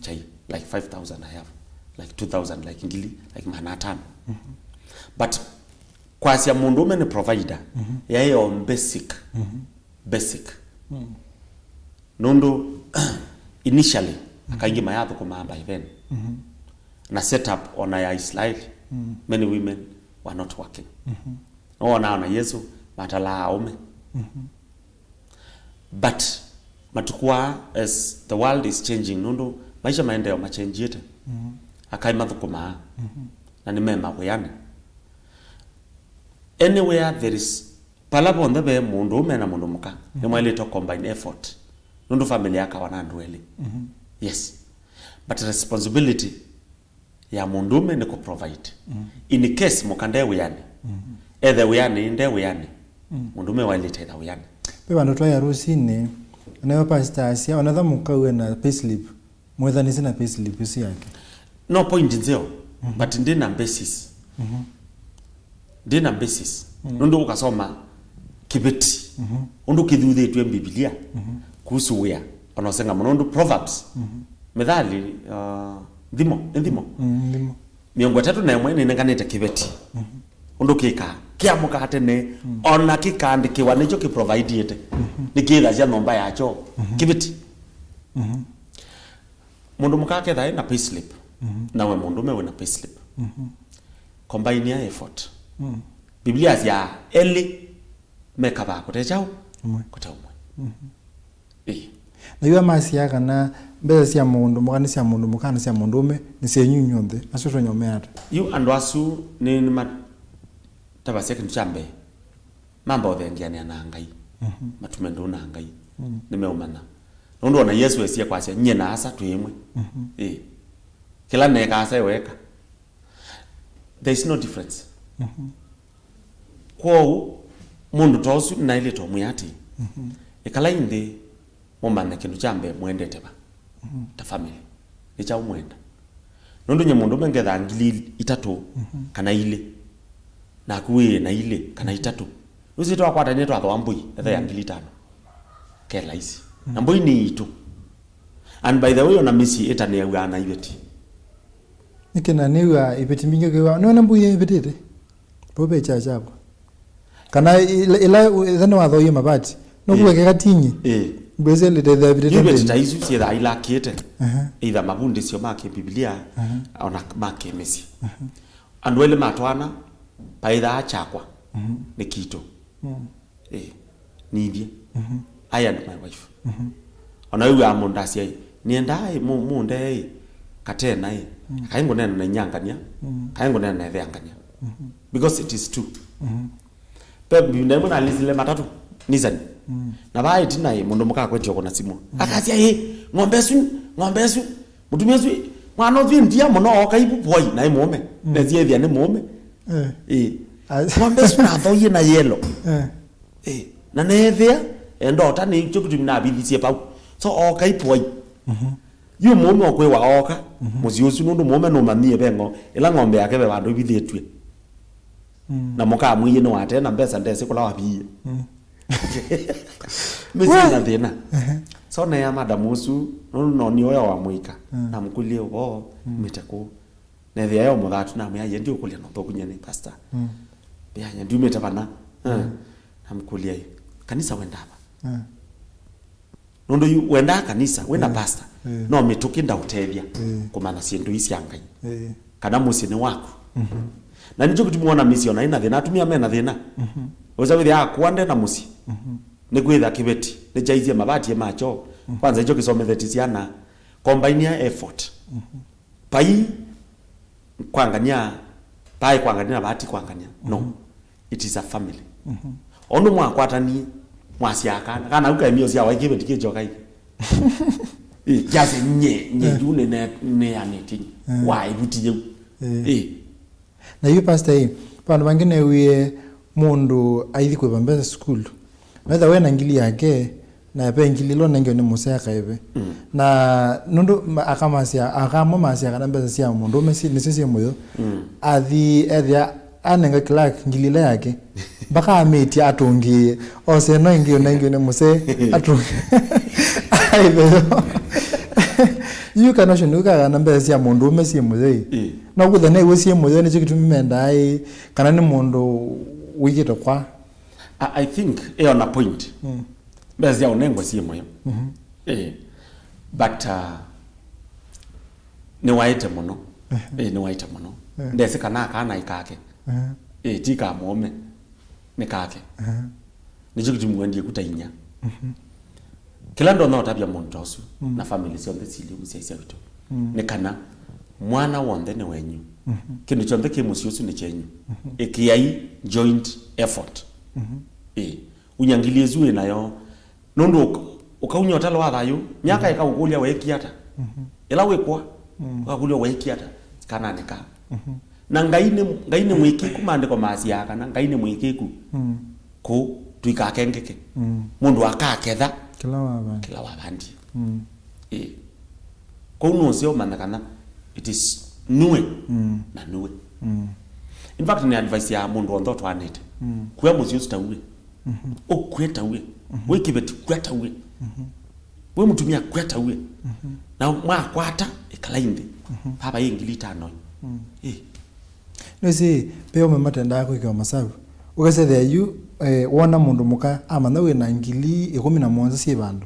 Chai, like five thousand I have, like two thousand, like ngili, like maana atano. But kwasya mũndũũme nĩ provider, yaĩ o basic, basic. Nũndũ, initially, akaingĩ mayathũkũmaa by then. Na setup ona ya Israeli, many women were not working. Nowonaa ona Yesu matalaa aũme. But matukũ aa, as the world is changing, nũndũ maisha maendeeo machenjiĩte, akaĩ mathũkũmaa, na nĩ me mawĩanĩ. Anywhere there is, vala vonthe ve mũndũũme na mũndũ mũka, nĩmwaĩlĩte combine effort, nũndũ family yakawa na andũ elĩ. Yes. But responsibility ya mũndũũme nĩ kũ provide. In case mũka nde wĩanĩ, ethe wĩanĩ, nde wĩanĩ, mũndũũme waĩlĩte etha wĩanĩ. Ve vandũ twaĩa rũsinĩ, nĩwe pastor asya, onetha mũka wĩ na payslip, mwethanĩsye na payslip ĩsu yake. No point nzeo, but ndi na basis. Ndi na basis. Nũndũ ũkasoma kĩveti, ũndũ kĩthuthĩtw'e Mbivilia, kuhusu wĩa, ona ũsenga mũno, ũndũ Proverbs, Methali, uh, nthimo, nĩ nthimo. Mm, nthimo. Mĩongo ĩtatũ na ĩmwe nĩnenganĩte kĩveti. Ũndũ kĩkaa, kĩamũkaa tene, ona kĩkaandĩkĩwa nĩkyo kĩprovidiĩte. Nĩkĩĩthasya nyũmba yakyo. Kĩveti. Mũndũ mũka aketha ena payslip, nawe mũndũme wĩna payslip. Combine ya effort. Biblia yasya elĩ mekavaa kũte kyaũ? Ũmwe. Kũte ũmwe. Ĩĩ. Na yu amasyaa kana mbesa sya mũndũ mũka nĩ sya mũndũ mũka na sya mũndũũme nĩ syenyu inyw'onthe, asu twenyu me ata? Yu andũ asu nĩ, nĩmatavasya kĩndũ kya mbee, mamba ũthengeanĩa na Ngai, matume ndũũ na Ngai, nĩmeũmanya. Nũndũ ona Yesũ esie kwasya, "Nyie na Asa twĩ ĩmwe." Ĩĩ. Kĩla neeka Asa eweka. There is no difference. Kwoou, mũndũ ta ũsu nĩnaĩlĩte ũmwĩa atĩĩ, ĩkalai nthĩ mũmanye kĩndũ kya mbee mũendete va ta family. Nĩ kyaũ mwenda? Nũndũ nyie mũndũũme ngethaa ngili itatũ kana ilĩ, naku wĩ na ilĩ kana itatũ. Nũsĩ twakwatanĩe twathooa mbũi etha ya ngili itano. Ke laisi. Na mbũi nĩ itũ. And by the way, ona mĩsyĩ ĩtanĩaw'aa na iveti. Nĩkĩ na nĩw'aa iveti mbingĩ kĩw'aa? Nĩwona mbũi ĩvĩtĩte? Vau ve kyaa kyakwa. Kana ĩla, ĩla ĩthe nĩwathooie mavati. Nũkuwekeka tinyi? Ĩĩ. Ngwĩsĩ lĩtethĩa yu vitĩte iveti ta isu syĩthaa ilakĩte. Aha. Either mavundĩsyo ma kĩmbivilia, aha, ona ma kĩmĩsyĩ. Aha. Andũ elĩ matwaana, paĩthaa kyakwa, mhm, nĩ kitũ. Mm. Ĩ, nithye. Mhm. I and my wife. Mhm. Ona wĩw'aa mũndũ asya ĩ, nĩendaa ĩ, mũ- mũnde ĩ, katena ĩ, mm, kaĩ ngũneena na inyangania, mm, kaĩ ngũneena na ĩtheangania. Mhm. Because it is two. Mhm. Ve ĩvinda yĩmwe nalĩsile matatũ, Nissan. Mm. Na vaa ĩtina ĩ, mũndũ mũka akwetya kũna simũ. Mm. Akasya ĩ, ng'ombe ĩsu, ng'ombe ĩsu, mũtumĩa ũsu, mwana ũsu ndia mũno, ooka ivu pwai, naĩ mũũme. Mm. Nesie ĩthĩa nĩ mũũme. Eh. Ĩ. As- ng'ombe ĩsu nathoie na yelo. Eh. Ĩ. Na neethĩa endota nĩkyo kĩtumi navithisie pau. So ooka ipwai. Mhm. Yu mũũme ũkwĩwa ooka, mhm, mũsyĩ ũsu nũndũ mũũme nũmanyie ve ng'o-, ĩla ng'ombe yake ve vandũ ivithĩtw'e. Mm. Na mũkamwĩie nĩwatee na mbesa ndesĩ kũla waviie. Mm. Mĩsyĩ na thĩna. Ehe. So neea madam ũsu, nũndũ nonio ũya wa mũika, mm, namũkũlye ũvoo, mm, mĩte kũu. Nethĩa yo mũthatu namwĩa, "Ye ndiũkũlya no thũku nye nĩ pastor." Mm. Mbĩa, "Ye ndiumĩte vana." Mm. Namũkũlya, "Ĩ, kanisa wenda va?" Mm. Nũndũ yu wendaa kanisa, wĩna, mm, pastor, mm, no mĩtũkĩ ndaũtethya, mm, kũmanya syĩndũ ii sya Ngai. Mm. Kana mũsyĩ nĩ waku. Mhm. Na nĩkyo kĩtumi wona mĩsyĩ ona ĩna thĩna, atumia mena thĩna. Mhm. Ũsa wĩthĩa akũa nde na mũsyĩ. Mhm. Nĩ kwĩtha kĩveti, nĩkyaisye mavati ma kyoo. Mhm. Kwanza ikyo kĩsometheti syana. Combine effort. Mhm. Vai kwangania, vai kwangania na vati kwangania. No. Mhm. It is a family. Mhm. Ũndũ mwakwatanie, mwasyaa kana, kana au kaimio sya waiki vetikĩkyo kaiki. Ĩ, kyase nye, nye, eh, yu nĩ ne, nĩ anĩtĩ. Eh. Wa ivuti yeu. Eh. Ĩ. Na yu pastor ĩ, vandũ vangĩ newie mũndũ aithi kũĩva mbesa sukulu. Wetha we na ngili yake, na ve ngili ĩla ũnengewe nĩ mũsee akaĩve. Mm. Na nũndũ ma- akamasya, aka amwe masya kana mbesa sya mũndũũme si- nĩsyo syĩ mũyo. Mm. Athi ethĩa anenga clerk ngili ĩla yake. Mpaka amĩtya atũngĩĩe. Ose ĩno ĩngĩ ũnengewe nĩ mũsee atũngĩĩe. Aĩve yo. Yu kana ũcio nĩwĩkaa kana mbesa sya mũndũũme syĩ mũyo ĩ. Ĩ. No kwĩtha new'o syĩ mũyo nĩkyo kĩtumi mendaa ĩ, kana nĩ mũndũ wĩkĩte kwa. I, I think ĩyo na point. Mm. Mbesa sya ũnengwa syĩ mũyo. Mhm. Eh, but uh, nĩwaĩte mũno. Eh, nĩwaĩte mũno. Eh. Ndesĩ kana aka naĩ kake. Eh. Eh, ti ka mũũme. Nĩ kake. Eh. Nĩkyo kĩtumi wendie kuta inya. Mhm. Kĩla ndonya ũtavya mũndũ ta ũsu, mm, na family syonthe sili ũmũsyaisya witũ, mm, nĩ kana mwana w'onthe nĩ wenyu. Mhm. Kĩndũ kyonthe kĩ mũsyĩ ũsu nĩ kyenyu. Mhm. Ĩkĩai joint effort. Mhm. Ĩĩ. Unya ngili ĩsu wĩ nayo, nũndũ ũk- ũkaunya ũtalo wa thayũ, myaka, mhm, ĩkaũkũlya weekie ata. Mhm. Ĩla wĩkwa, mm, ũkakũlya weekie ata kananĩ ka. Mhm. Na Ngai nĩ, Ngai nĩ mwĩkĩku, maandĩko masyaa kana Ngai nĩ mwĩkĩku. Mm. Kũu tũikakengeke. Mm. Mũndũ akaketha kĩla wavandie. Kĩla wavandie. Mm. Ĩĩ. Kũu nũseo ũmanya kana it is nue, mm, na nue. Mm. In fact, nĩ advice ya mũndũ onthe ũtwaanĩte. Mm. Kua mũsyĩ ũsu ta uwe. Mhm. Ũkue ta uwe. Mhm. Wĩ kĩveti, kua ta uwe. Mhm. Wĩ mũtumia, kua ta uwe. Mhm. Na mwakwata, ĩkala inthĩ. Mhm. Vava ĩ ngili itano. Mm. Ĩĩ. Nĩwĩsĩ, ve amwe matendaa kwĩkĩwa masavu. Ũkesethĩa yu, eh, wona mũndũ mũka amanya wĩ na ngili ĩkũmi na mũonza syĩ vandũ.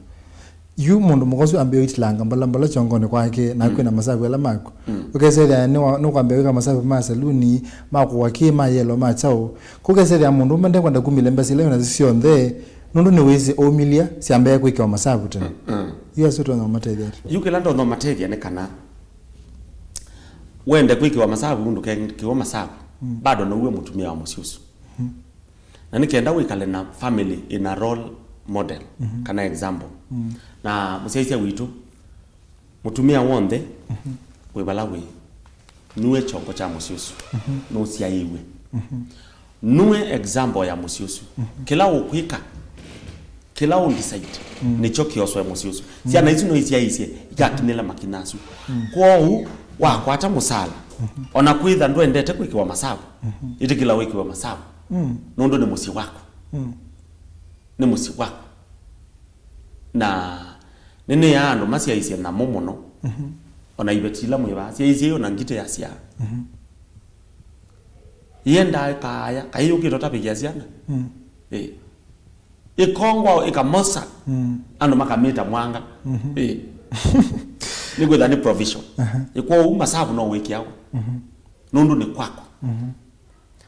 Yu mũndũ mũka ũsu ambĩĩa ũitilanga mbalambala kyongonĩ kwake, na, mm, kwĩna masavu ala maku. Mm. Ũkesethĩa nĩwa- nũkwambĩĩa kwĩka masavu ma saluni, ma kũwa kĩ, ma yelo, ma kyaũ. Kũkesethĩa mũndũ ũmwe ndekwenda kumĩlya mbesa ila wĩnasyo syonthe, nũndũ nĩwĩsĩ aumilya syambĩĩa kwĩkĩwa masavu tene. Mm, mm. Yu asu ũtonya ũmatethya ata? Yu kĩla ndonya ũmatethya nĩ kana wende kwĩkĩwa masavu, ndũkekĩwe masavu, mm, bado now'e mũtumĩa wa mũsyĩ ũsu. Mm. Na nĩ kenda wĩkale na family ĩna role model, mhm, kana example. Mm. Na mũsyaisya witũ, mũtumĩa w'onthe, mhm, wĩ vala wĩ, nue kyongo kya mũsyĩ ũsu, mhm, nũsyaĩwe. Mhm. Nue example ya mũsyĩ ũsu. Mhm. Kĩla ũkwĩka, kĩla ũndecide, mm, nĩkyo kĩoswe mũsyĩ ũsu. Mm. Syana isu no isyaĩĩsye ikakinyĩla makinya asu. Mm. Kwoou, wakwata mũsala, mhm, ona kwĩtha ndwendete kwĩkĩwa masavu, mhm, ĩtĩkĩla wĩkĩwe masavu. Mm. Nũndũ nĩ mũsyĩ waku. Mm. Nĩ mũsyĩ waku. Na nĩnĩaa andũ masyaĩĩsye nyamũ mũno. Mhm. Ona iveti ila mwĩ vaa, syaĩĩsyei ona ngitĩ yasyaa. Mhm. Yendaa ĩkaaya, kaĩ yũkĩte ũtavĩkĩa syana? Mm. Ĩ. Ĩkongwa, ĩkamosa, Mm. Andũ makamĩta mwanga. Mhm. Ĩĩ. Nĩkwĩtha nĩ provision. Aha. Ĩkwoou masavu no wĩkĩawa. Mhm. Nũndũ nĩ kwaku. Mhm.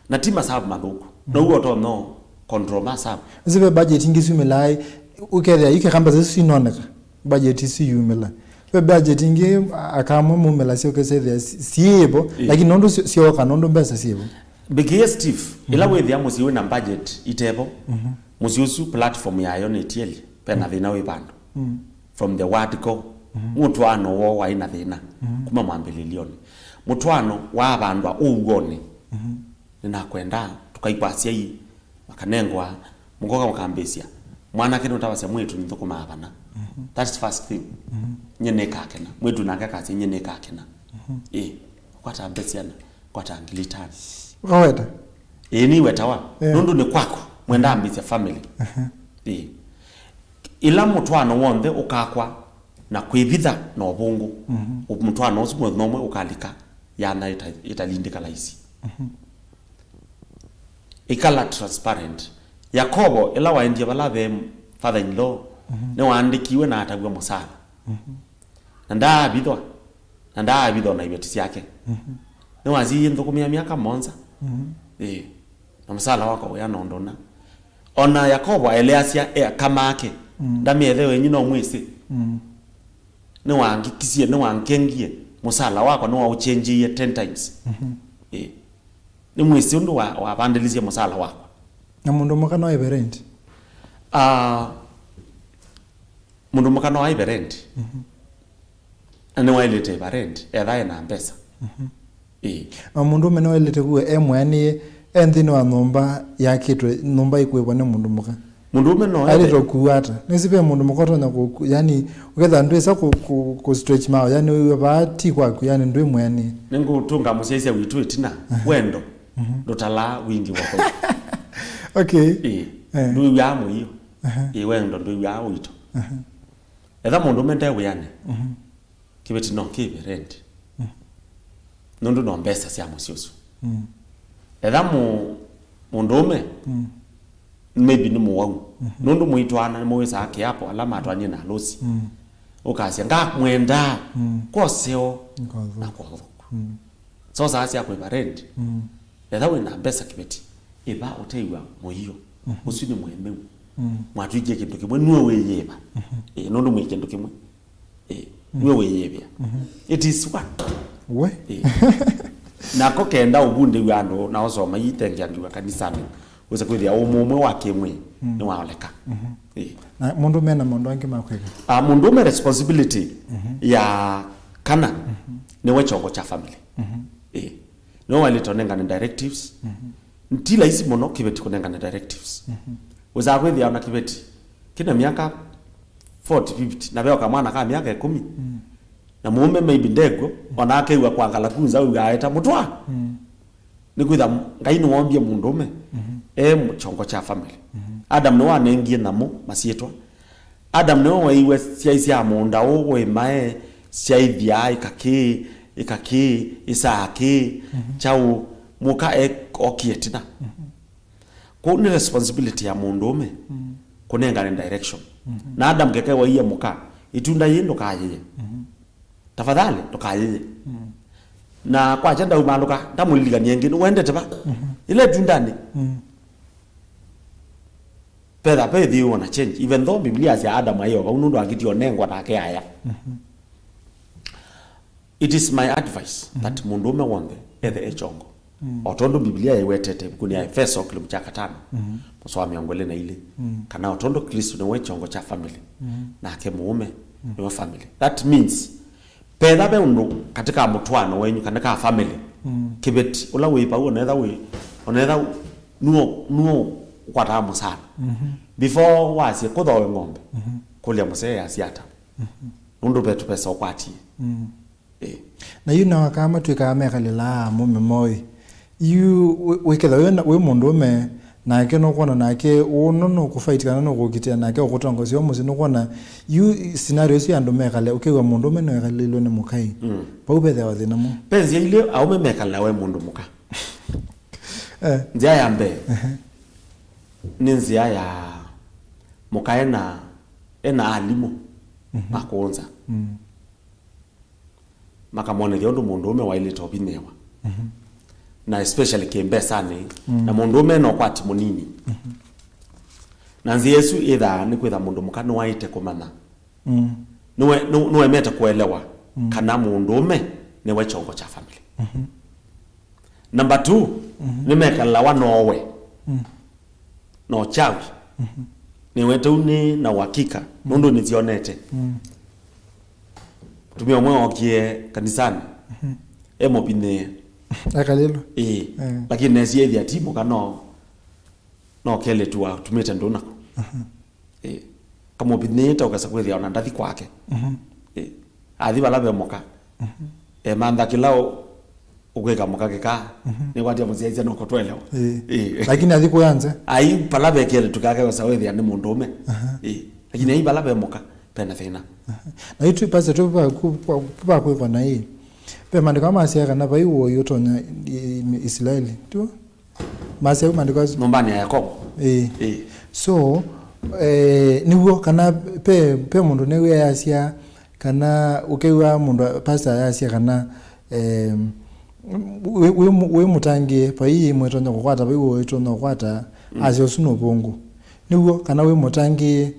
Na ti masavu mathũku. Mhm. Now'o ũtonya control masavu. Ĩsu ve budget ingĩ syumĩlaa, ũkethĩa ikeka mbesa isu sinoneka. Budget isu yumĩla. Ve budget ingĩ, a-, akamwe mumĩlasya ũkesethĩa si-, siĩvo, ĩĩ, lakini nũndũ syo-, syoka, nũndũ mbesa siĩvo. Big Steve, ĩla, mhm, wĩthĩa mũsyĩ wĩna budget itevo, mhm, mũsyĩ ũsu platform yayo nĩ tieli, ve na, mhm, thĩna wĩ vandũ. Mm. From the word go, mhm, mũtwaano woo waĩ na thĩna, mhm, kuma mwambĩlĩlyonĩ. Mũtwaano waavandwa ũw'onĩ. Mhm. Nĩnakwenda tũkaikwa asyai, makanengwa, mũkoka mũkambĩsya. Mwanake nũtavasya mwĩĩtu nĩthũkũmaa vana. Mhm. That's first thing. Mhm. Nyie nĩkakena. Mwĩĩtu nake akasya, nyie nĩkakena. Mhm. Ĩ, ũkwata mbesa syana, ũkwata ngili itano. Ũkaweta? Ĩ, nĩwetawa. Yeah. Nũndũ nĩ kwaku, mwenda ambĩsya family. Aha. Ĩ. Ĩla mũtwaano w'onthe ũkakwa na kwĩvitha na ũvũngũ, mhm, ũ-, mũtwaano ũsu mũthenya ũmwe ũkalika yana ĩta-, ĩtalindĩka laisi. Mhm. Ĩkala transparent. Yakovo, ĩla waendie vala ve father in law, mhm, nĩwaandĩkiwe na ataw'a mũsala. Mhm. Na ndaavithwa, na ndaavithwa na iveti syake. Mhm. Nĩwasiie nthũkũmĩa myaka mũonza. Mhm. Ĩĩ. Na mũsala wakwa wĩa nondona. O na Yakovo aeleasya eka make, mm, ndamĩethe wenyu no mwĩsĩ. Mm. Nĩwangĩkisye, nĩwangengie, mũsala wakwa nĩwaũchenjĩie ten times. Mhm. Ĩĩ. Nĩmwĩsĩ ũndũ wa, wavandĩlisye mũsala wakwa. Na mũndũ mũka no ĩve rent? Ah, mũndũ mũka no aive rent. Mhm. Na nĩwaĩlĩte ĩva rent, etha ena mbesa. Mhm. Ĩĩ. Na mũndũũme nĩwaĩlĩte kuwa e mwĩanĩe, e nthĩnĩ wa nyũmba yakĩtwe, nyũmba ĩkũĩvwa nĩ mũndũ mũka. Mũndũũme no ethe. Aĩlĩte kũua ata? Nĩsĩ ve mũndũ mũka ũtonya kũ-, kũ-, yani, ũketha ndwĩsa kũ-, kũ-, kũ-, stretch maũ, yani, wĩw'a vaa ti kwaku, yani, ndwĩ mwĩanĩe. Nĩngũtũnga mũsyaĩĩsya witũ ĩtina, mhm, wendo, mhm, ndũtalaa wingĩ wa kũu. Okay. Ĩĩ. Eh. Ndwĩw'aa mũio. Aha. Ĩĩ, wendo ndwĩw'aa ũito. Aha. Etha mũndũũme nde wĩanĩ, mhm, kĩveti no kĩve rent. Mm. Nũndũ no mbesa sya mũsyĩ ũsu. Mm. Etha mũ-, mũndũũme, mm, maybe nĩ mũwau. Mhm. Nũndũ mũitwaana nĩmũwĩsaa kĩapo ala matwaanie na alũsi. Mm. Ũkasya, ngamwendaa, mm, kwa ũseo, kwa ũthũku, na kwa ũthũku. Mm. Sosaa sya kũĩva rent. Mm. Etha wĩ na mbesa kĩveti, ĩva ũtew'a mũio. Mhm. Ũsu nĩ mũemeu. Mm. Mwatw'ĩkie kĩndũ kĩmwe, nue wĩyĩva. Mhm. Ĩĩ, nũndũ mwĩ kĩndũ kĩmwe. Ĩĩ, mm, nue wĩyĩvĩa. Mhm. It is what? We? Ĩĩ. Nako kenda ũvundĩw'a andũ na ũsoma itengeangiw'a kanisanĩ, wĩse kwĩthĩa ũmũmwe wa kĩmwĩĩ, mm, nĩwaoleka. Mhm. Ĩĩ. Na mũndũ mena maũndũ angĩ ma kwĩka? Ah, mũndũũme responsibility, mhm, ya kana, mhm, nĩwe kyongo kya family. Mhm. Ĩĩ. Nĩwe waĩlĩte ũnengane directives. Mhm. Ti laisi mũno kĩveti kũnengane directives. Mhm. Wĩsaa kwĩthĩa ona kĩveti kĩna myaka forty, fifty, na ve o kamwana ka myaka ĩkũmi. Mm. Na mũũme maybe ndekw'o, ona akew'a kwangala kunza wĩw'a aeta mũtwa. Mm. Nĩkwĩtha Ngai nĩwombie mũndũũme, mhm, e kyongo kya family. Mhm. Adam nĩwanengie nyamũ masyĩtwa. Adam nĩwe waiwe syaĩ sya mũũnda ũũ wĩ mae, syaĩthya ĩka kĩĩ, ĩka kĩĩ, ĩsaa kĩĩ, mhm, kyaũ, mũka e-, okie ĩtina. Mhm. Kwoou nĩ responsibility ya mũndũũme, mm, kũnengane direction. Mhm. Na Adam keke waie mũka, ĩtunda yĩĩ ndũkayĩye. Mhm. Tafadhali, ndũkayĩye. Mm. Na kwakya ndaumaalũka, ndamũlilikany'a ĩngĩ, nĩwendete va? Mhm. Ĩla ĩtundanĩ. Mm. Petha, pethiĩwe na change. Even though Biblia yasya Adam aĩ o vau, nũndũ angĩtie ũnengwa nake aya. Mhm. It is my advice, mhm, that mũndũũme w'onthe ethe e kyongo. Mm. O tondũ Biblia ĩwetete ĩvukunĩ ya Efeso kĩlungu kya katano, mhm, mũsoa wa mĩongo ĩlĩ na ilĩ, mm, kana o tondũ Kristo nĩwe kyongo kya family, mhm, nake mũũme, mm, nĩwe family. That means, petha ve ũndũ katĩ ka mũtwaano wenyu kana ka family, mm, kĩveti ũla wĩ vau, onetha wĩ, onetha nuo, nuo ũkwataa mũsala. Mhm. Before wasye kũthoe ng'ombe, mhm, kũlya mũsee yasya ata. Mhm. Nũndũ ve tũvesa ũkwatie. Mm. Ĩĩ. Na yu nao aka matw'ĩkaa mekalĩlaa mũme moĩ. Yu wĩ-, wĩkethwa wĩ na, wĩ mũndũũme, nake nũkwona nake ũũ nũ-, nũkũfight kana nũkũkitĩa nake ũkũtongosya ũũ mũsyĩ, nũkwona yu scenario ĩsu ya andũ mekale, ũkew'a mũndũũme nĩwekalĩlwe nĩ mũkai. Mm. Vau vethĩawa thĩna mũ. Ve nzĩa ilĩ aũme mekalawa e mũndũ mũka. Eh. Nzĩa ya mbee, ehe, nĩ nzĩa ya mũkae na ena alimũ makũnza, makamwonethya ũndũ mũndũũme waĩlĩte ũvinyĩĩwa, na especially kĩmbesanĩ, na mũndũũme ena ũkwati mũnini. Na nzĩa ĩsu ĩthaa nĩ kwĩtha mũndũ mũka nĩwaĩte kũmanya, nĩwe- nĩ- nĩwemete kũelewa kana mũndũũme nĩwe kyongo kya family. Number two, nĩmekalawa nowe na ũkyawi. Nĩwete ũu nĩ na ũakika, nũndũ nĩsyonete. Mũtumĩa ũmwe ookie kanisanĩ, e mũvinyĩĩe. Akalĩlwa. Ĩĩ. Eh. Lakini nesie ĩthĩa ti mũka no, no kelĩtu watumĩte ndũnaku. Ĩĩ. Kamũvinyĩĩte ũkesa kwĩthĩa ona ndathi kwake. Ĩĩ. Athi vala ve mũka. Emantha kĩla ũ- ũkwĩka mũka kĩkaa, nĩkwatia mũsyaisya nũkũtwelewa. Ĩĩ. Ĩĩ. Lakini athi kũya nze. Ai pala ve kelĩtu kake wesa wĩthĩa nĩ mũndũũme. Ĩĩ. Lakini ai pala ve mũka, pena thĩna. Na itũ pasi tu va ku- va- va kwĩkwa na ĩĩ. Ve maandĩko amasya kana vai woi ũtonya i- i- Isilaeli. Tiwo? Masya u maandĩko asu. Nyũmbanĩ ya Yakobo. Ĩĩ. Ĩĩ. So, eh, nĩw'o kana pe, pe mũndũ nĩwĩasya kana ũkew'a mũndũ a- pastor ayasya kana, eh, wĩ- wĩ- wĩ mũtangĩĩe, vai ĩmwe ĩtonya kũkwata, vai wĩ ĩtonya kũkwata, asya ũsu nĩ ũvũngũ. Nĩw'o kana wĩ mũtangĩĩe,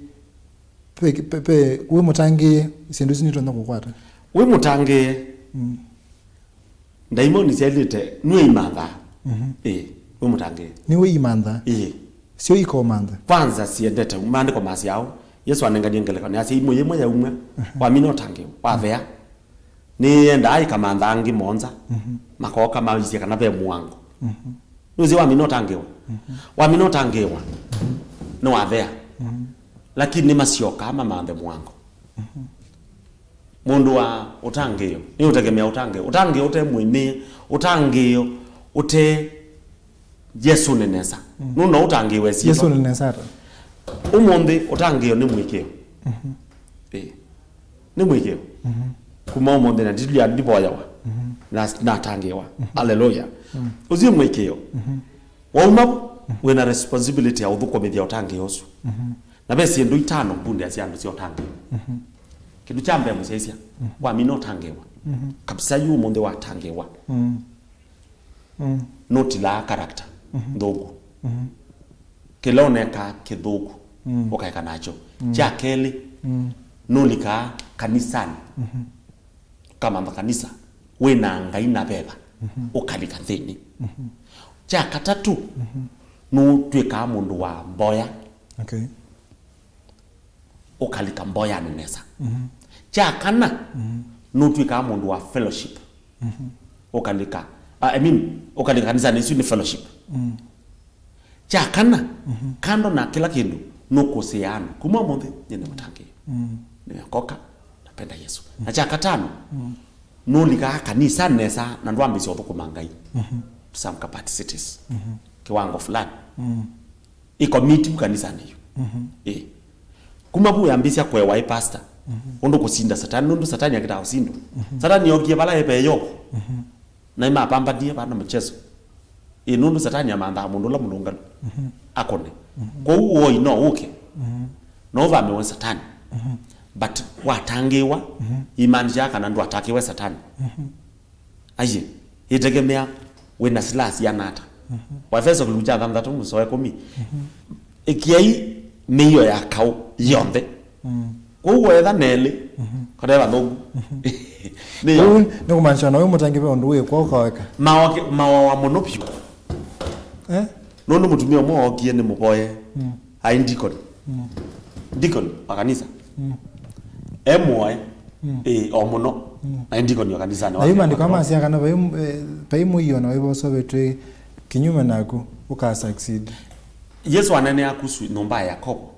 pe, pe, pe, wĩ mũtangĩĩe, syĩndũ isu nitonya kũkwata. Wĩ mũtangĩĩe. Ndaimoni syailĩte nue imanthaa. Ĩĩ, wĩ mũtangĩĩe. Nĩwe imantha. Ĩĩ. Syo ikomantha. Kwanza siendete maandĩko masyaũ. Yesu anenganie ngelekany'o, asya imwe yĩmwe yaumw'a, wamina ũtangĩĩo, wathea. Nĩyendaa ĩkamantha angĩ mũonza, makooka maisye kana ve mũango. Nũsĩ wamina ũtangĩĩwa? Wamina ũtangĩĩwa, nĩwathea. Lakini nĩmasyokaa mamanthe mũango. Mũndũ wa ũtangĩĩo, nĩ ũtegemea ũtangĩĩo. Ũtangĩĩo ũte mũĩmĩe, ũtangĩĩo ũte Yesũnĩ nesa. Nũndũ no ũtangĩĩwe syĩtwa. Yesũnĩ nesa ata? Ũmũnthĩ ũtangĩĩo nĩ mũĩkĩĩo. Ĩĩ. Nĩ mũĩkĩĩo. Kuma ũmũnthĩ na ndilya ndivoyawa. Na natangĩĩwa. Aleluya. Ũsu nĩ mũĩkĩĩo. Wauma vu, wĩna responsibility ya ũthũkũmĩthya ũtangĩĩo ũsu. Na ve syĩndũ itano mbundĩa sya andũ sya ũtangĩĩo. Kĩndũ kya mbee mũsyaisya, wamina ũtangĩĩwa. Kabisa yu ũmũnthĩ watangĩĩwa. Nũtilaa character nthũku. Kĩla ũnekaa kĩthũku, ũkaeka nakyo. Kya kelĩ, nũlikaa kanisanĩ, ũkamantha kanisa, wĩna Ngai na veva, ũkalika nthĩnĩ. Kya katatũ, nũtw'ĩkaa mũndũ wa mboya. Okay. Ũkalika mboyanĩ nesa. Kya kana, nũtw'ĩkaa mũndũ wa fellowship. Ũkalika, I mean, ũkalika kanisanĩ, isu nĩ fellowship. Kya kana, kando na kĩla kĩndũ, nũkũsĩĩa andũ. Kuma ũmũnthĩ, nyie nĩ mũtangĩĩo. Nĩmekoka, napenda Yesu. Na kya katano, nũlikaa kanisa nesa na ndwambĩsya ũthũkũma Ngai. To some capacities. Kiwango fulani. Ĩkomiti vu kanisanĩ yu. Ĩ. Kuma vu yambĩsya kũewa ĩ pastor. Ũndũ kũsinda Satani, nũndũ Satani akĩtaa ũsindwa. Satani yokie vala epee Yovu. Na imapambanie vana mchezo. Ĩ, nũndũ Satani amanthaa mũndũ ũla mũlũngalu. Akũne. Kwoou ũoi no ũke. No ũvamewe Satani. But watangĩĩwa, imaanisha kana ndwatangĩĩwe Satani. Aiye, ĩtegemea wĩna silaha siana ata. Waefeso kĩlungu kya thanthatũ mũsoa wa ĩkũmi. Ĩkĩai mĩio ya kaũ yonthe. Kwoou woetha nelĩ, kana ĩvathũku. Nĩyo. Ũu nĩ kũmaanisha na wĩ mũtangĩĩe ve ũndũ wĩkwa ũkaweka. Maoke- maoa mũno vyũ. Eh? Nũndũ mũtumĩa ũmwe ookie nĩ mũvoye. Aĩ ndikoni. Ndikoni wa kanisa. E mũoe. Ĩ, o mũno. Aĩ ndikoni wa kanisanĩ wa Ayu maandĩko Kĩakatolika. Amasya kana vai, eh, vai mũio na wĩva ũseũvĩtw'e kĩnyume naku, ũka succeed. Yesu aneenea kuhusu nyũmba ya Yakobo.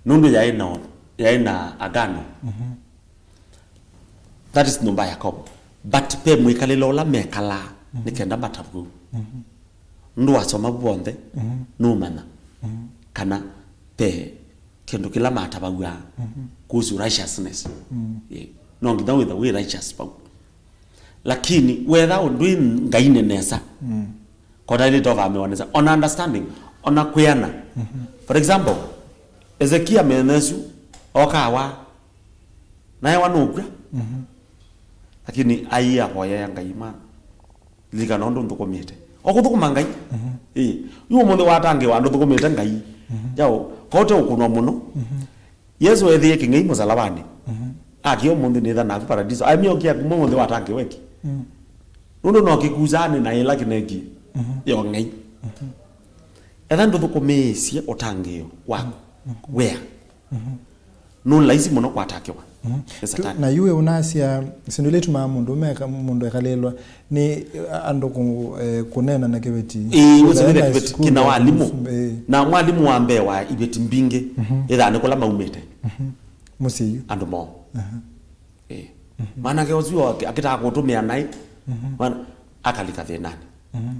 Nũndũ yaĩ na, yaĩ na agano. That is nyũmba ya Yakobo. But ve mwĩkalĩle ũla mekalaa, nĩ kenda matavw'e. Nũndũ wasoma vu vonthe, nũmanya kana ve kĩndũ kĩla matavaw'a kuhusu righteousness. Ĩ, no nginya wĩthe wĩ righteous vau. Lakini wetha ũndũ wĩ Ngainĩ nesa, kota ĩlĩ tova ameonesa. Ona understanding, ona kwĩana. For example, Ezekia mene ĩsu, Okawa. Naewa nũkw'a. Mhm. Lakini aiavoyea Ngai, "Mwana, lilikana ũndũ nthũkũmĩte." O kũthũkũma Ngai. Mhm. Ĩĩ. Yu ũmũnthĩ watangĩwa ndũthũkũmĩte Ngai. Mhm. Yaũ, kote ũkũnwa mũno. Mhm. Yesu ethĩie kĩng'ei mũsalavanĩ. Mhm. Akĩa ũmũnthĩ nĩtha naku paradiso. Aimiokia kuma ũmũnthĩ watangĩwa eki. Mm. Nũndũ no kĩkusanĩ na ĩla kĩnekie. Mhm. Yo Ngai. Mhm. Etha ndũthũkũmĩĩsye ũtangĩĩo waku. Mhm. Wĩa. Mhm. Nũ laisi mũno kwatakĩwa. Mhm. Nĩ Satani. Na yu we ũnasya, syĩndũ ila itumaa mũndũ meka, mũndũ ekalĩlwa nĩ, eh, andũ kũ-, eh, kũneena na kĩveti. Ĩĩ, wĩsa wĩthe kĩveti kĩna walimũ. Ĩĩ. Na mwalimũ wa mbee wa iveti mbingĩ, mhm, ĩthaa nĩ kũla maumĩte. Mhm. Mũsyĩ yu. Andũ moo. Aha. Ĩĩ. Mhm. Mwanake ũsu aki-, akĩtaa kũtũmĩa naĩ, mhm, mwana akalika thĩnanĩ. Mhm.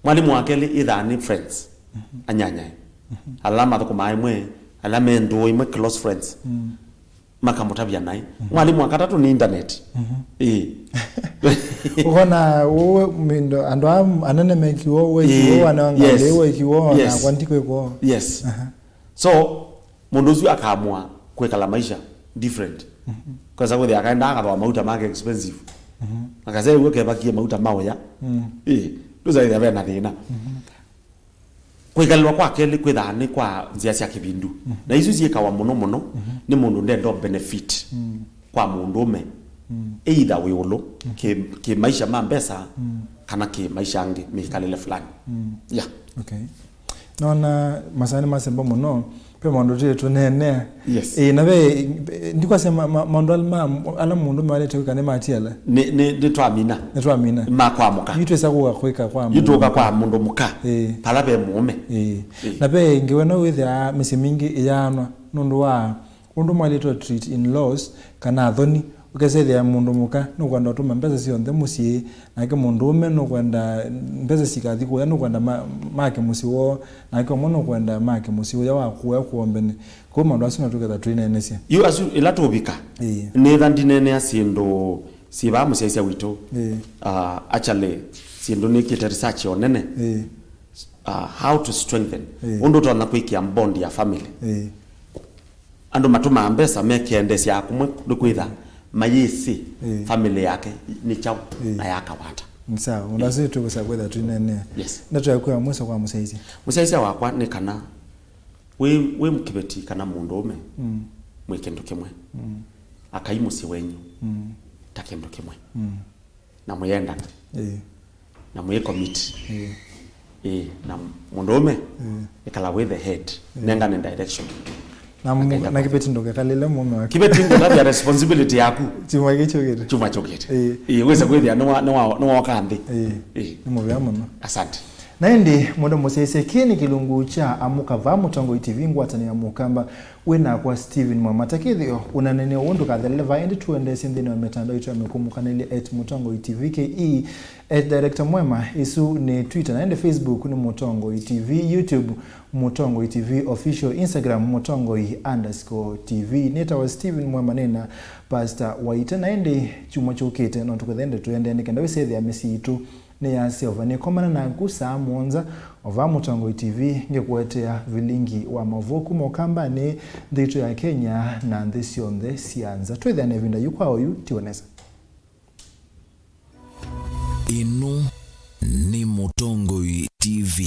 Mwalimũ wa kelĩ ĩthaa nĩ friends, mhm, anyanyae. Mhm. Ala mathũkũmaa ĩmwe, ala me ndũũ ĩmwe, close friends. Mm. Makamũtavya naĩ. Mhm. Mwalimũ wa katatũ nĩ internet. Mhm. Ĩĩ. Ũkona ũũ mindo, andũ aa anene mekiwo, wekiwo, ĩĩ, wana wa ngalĩ, yes, wekiwo, yes, nakwa ndikwĩkwo. Yes. Aha. So, mũndũ ũsu akaamua kwĩkala maisha different. Mhm. Kwesa kwĩthĩa akaenda akathooa mauta make expensive. Mhm. Akasea, "Ĩw'o kevakie mauta ma ũya." Mm. Ĩĩ, ndũsaĩthĩa ve na thĩna. Mhm. Kwĩkalĩlwa kwa kelĩ kwĩthaa nĩ kwa nzĩa sya kĩvindu. Mhm. Na isu syĩkawa mũno mũno, mhm, nĩ mũndũ ndenda benefit, mm, kwa mũndũũme. Mm. Either wĩ ũlũ, mm, kĩ, kĩ maisha ma mbesa, mm, kana kĩ maisha angĩ mĩkalĩle fulani. Mm. Yeah. Okay. Nona masaa nĩmasemba mũno, ve maũndũ tũĩ tũneenea. Yes. Ĩĩ, na ve, ndikwasya ma-, ma-, maũndũ ala ma-, ala mũndũũme walĩte kwĩka nĩ matiala. Nĩ, nĩ, nĩtwamina. Nĩtwamina. Ma kwa mũka. Yu twĩsa kũka kwĩka kwa mũndũ. Yu tũka kwa mũndũ mũka. Ĩĩ. Pala ve mũũme. Ĩĩ. Ĩĩ. Na ve ĩngĩ we no wĩthĩaa mĩsyĩ mingĩ ĩyaanwa nũndũ wa ũndũ mwaĩlĩtwe treat in-laws kana athoni. Ũkesethĩa mũndũ mũka nũkwenda ũtũma mbesa syonthe mũsyĩ, nake mũndũũme nũkwenda mbesa sikathi kũya, nũkwenda ma-, make mũsyĩ woo, nake ũmwe nũkwenda make mũsyĩ ũya wa kũya kũombene. Kwoou maũndũ asu no tũketha tũineenesya. Yu asu ĩla tũvika, ĩĩ, nĩtha ndineenea syĩndũ syĩ vaa mũsyaĩĩsya witũ. Ĩĩ. Ah, actually, syĩndũ nĩkĩte research o nene. Ĩĩ. Ah, how to strengthen. Ĩĩ. Ũndũ ũtonya kwĩkĩa bond ya family. Ĩĩ. Andũ matũmaa mbesa mekĩendesya kumwe nĩ kwĩtha mayĩsĩ, ĩĩ, family yake nĩ kyaũ, ĩĩ, na yakawata. Nĩ sawa, mũndũ asu tũkwĩsa kwĩtha tũineenea. Yes. Ndeto yaku ya mwiso kwa mũsyaĩĩsya. Mũsyaĩĩsya wakwa nĩ kana wĩ, wĩ kĩveti kana mũndũũme, mm, mwĩ kĩndũ kĩmwe. Mm. Akai mũsyĩ wenyu, mm, ta kĩndũ kĩmwe. Mm. Na mwĩendana. Ĩĩ. Na mwĩ commit. Ĩĩ. Ĩĩ, na mũndũũme, ĩĩ, ĩkala wĩ the head. Ĩĩ. Nengane direction. Na mu-, akaenda na kwa kĩveti ndũkekalĩle mũũme waku. Kĩveti ngũtavya responsibility yaku. Kyumwa kĩĩ kyũkĩte. Kyumwa kyũkĩte. Ĩĩ. Ĩĩ, wĩse kwĩthĩa nĩwa-, nĩwa-, nĩwoka nthĩ. Ĩĩ. Ĩĩ. Nĩ mũvea mũno. Asante. Na ĩndĩ, mũndũ mũsyaĩĩsya, kĩĩ nĩ kĩlungu kya Amũka vaa Mũtongoi T V, ngwatanĩo ya Mũkamba. Wĩ nakwa Stephen Mwema. Ta kĩthĩo, ũnanene ũũ ndũkathelele vaa, ĩndĩ tũendeesye nthĩnĩ wa mĩtandao itũ ya mĩkũmũkanĩlye at Mũtongoi T V K E, at Director Mwema, ĩsu nĩ Twitter, na ĩndĩ Facebook nĩ Mũtongoi T V, YouTube Mũtongoi T V Official, Instagram Mũtongoi underscore T V. Nĩtawa Stephen Mwema, nĩ na Pastor Waite, na ĩndĩ kyumwa kyũkĩte no tũkethende tũendee nĩ kenda wĩsethĩa mĩsyĩ itũ nĩ ya Silva. Nĩkomana naku saa mũonza o vaa Mũtongoi T V, ngĩkũetea vilingi wa maũvoo kuma Ũkambanĩ, nthĩ itũ ya Kenya, na nthĩ syonthe sya nza. Twĩthĩane ĩvinda yu kwa oyu, tiwe nesa. Ĩno nĩ Mũtongoi T V.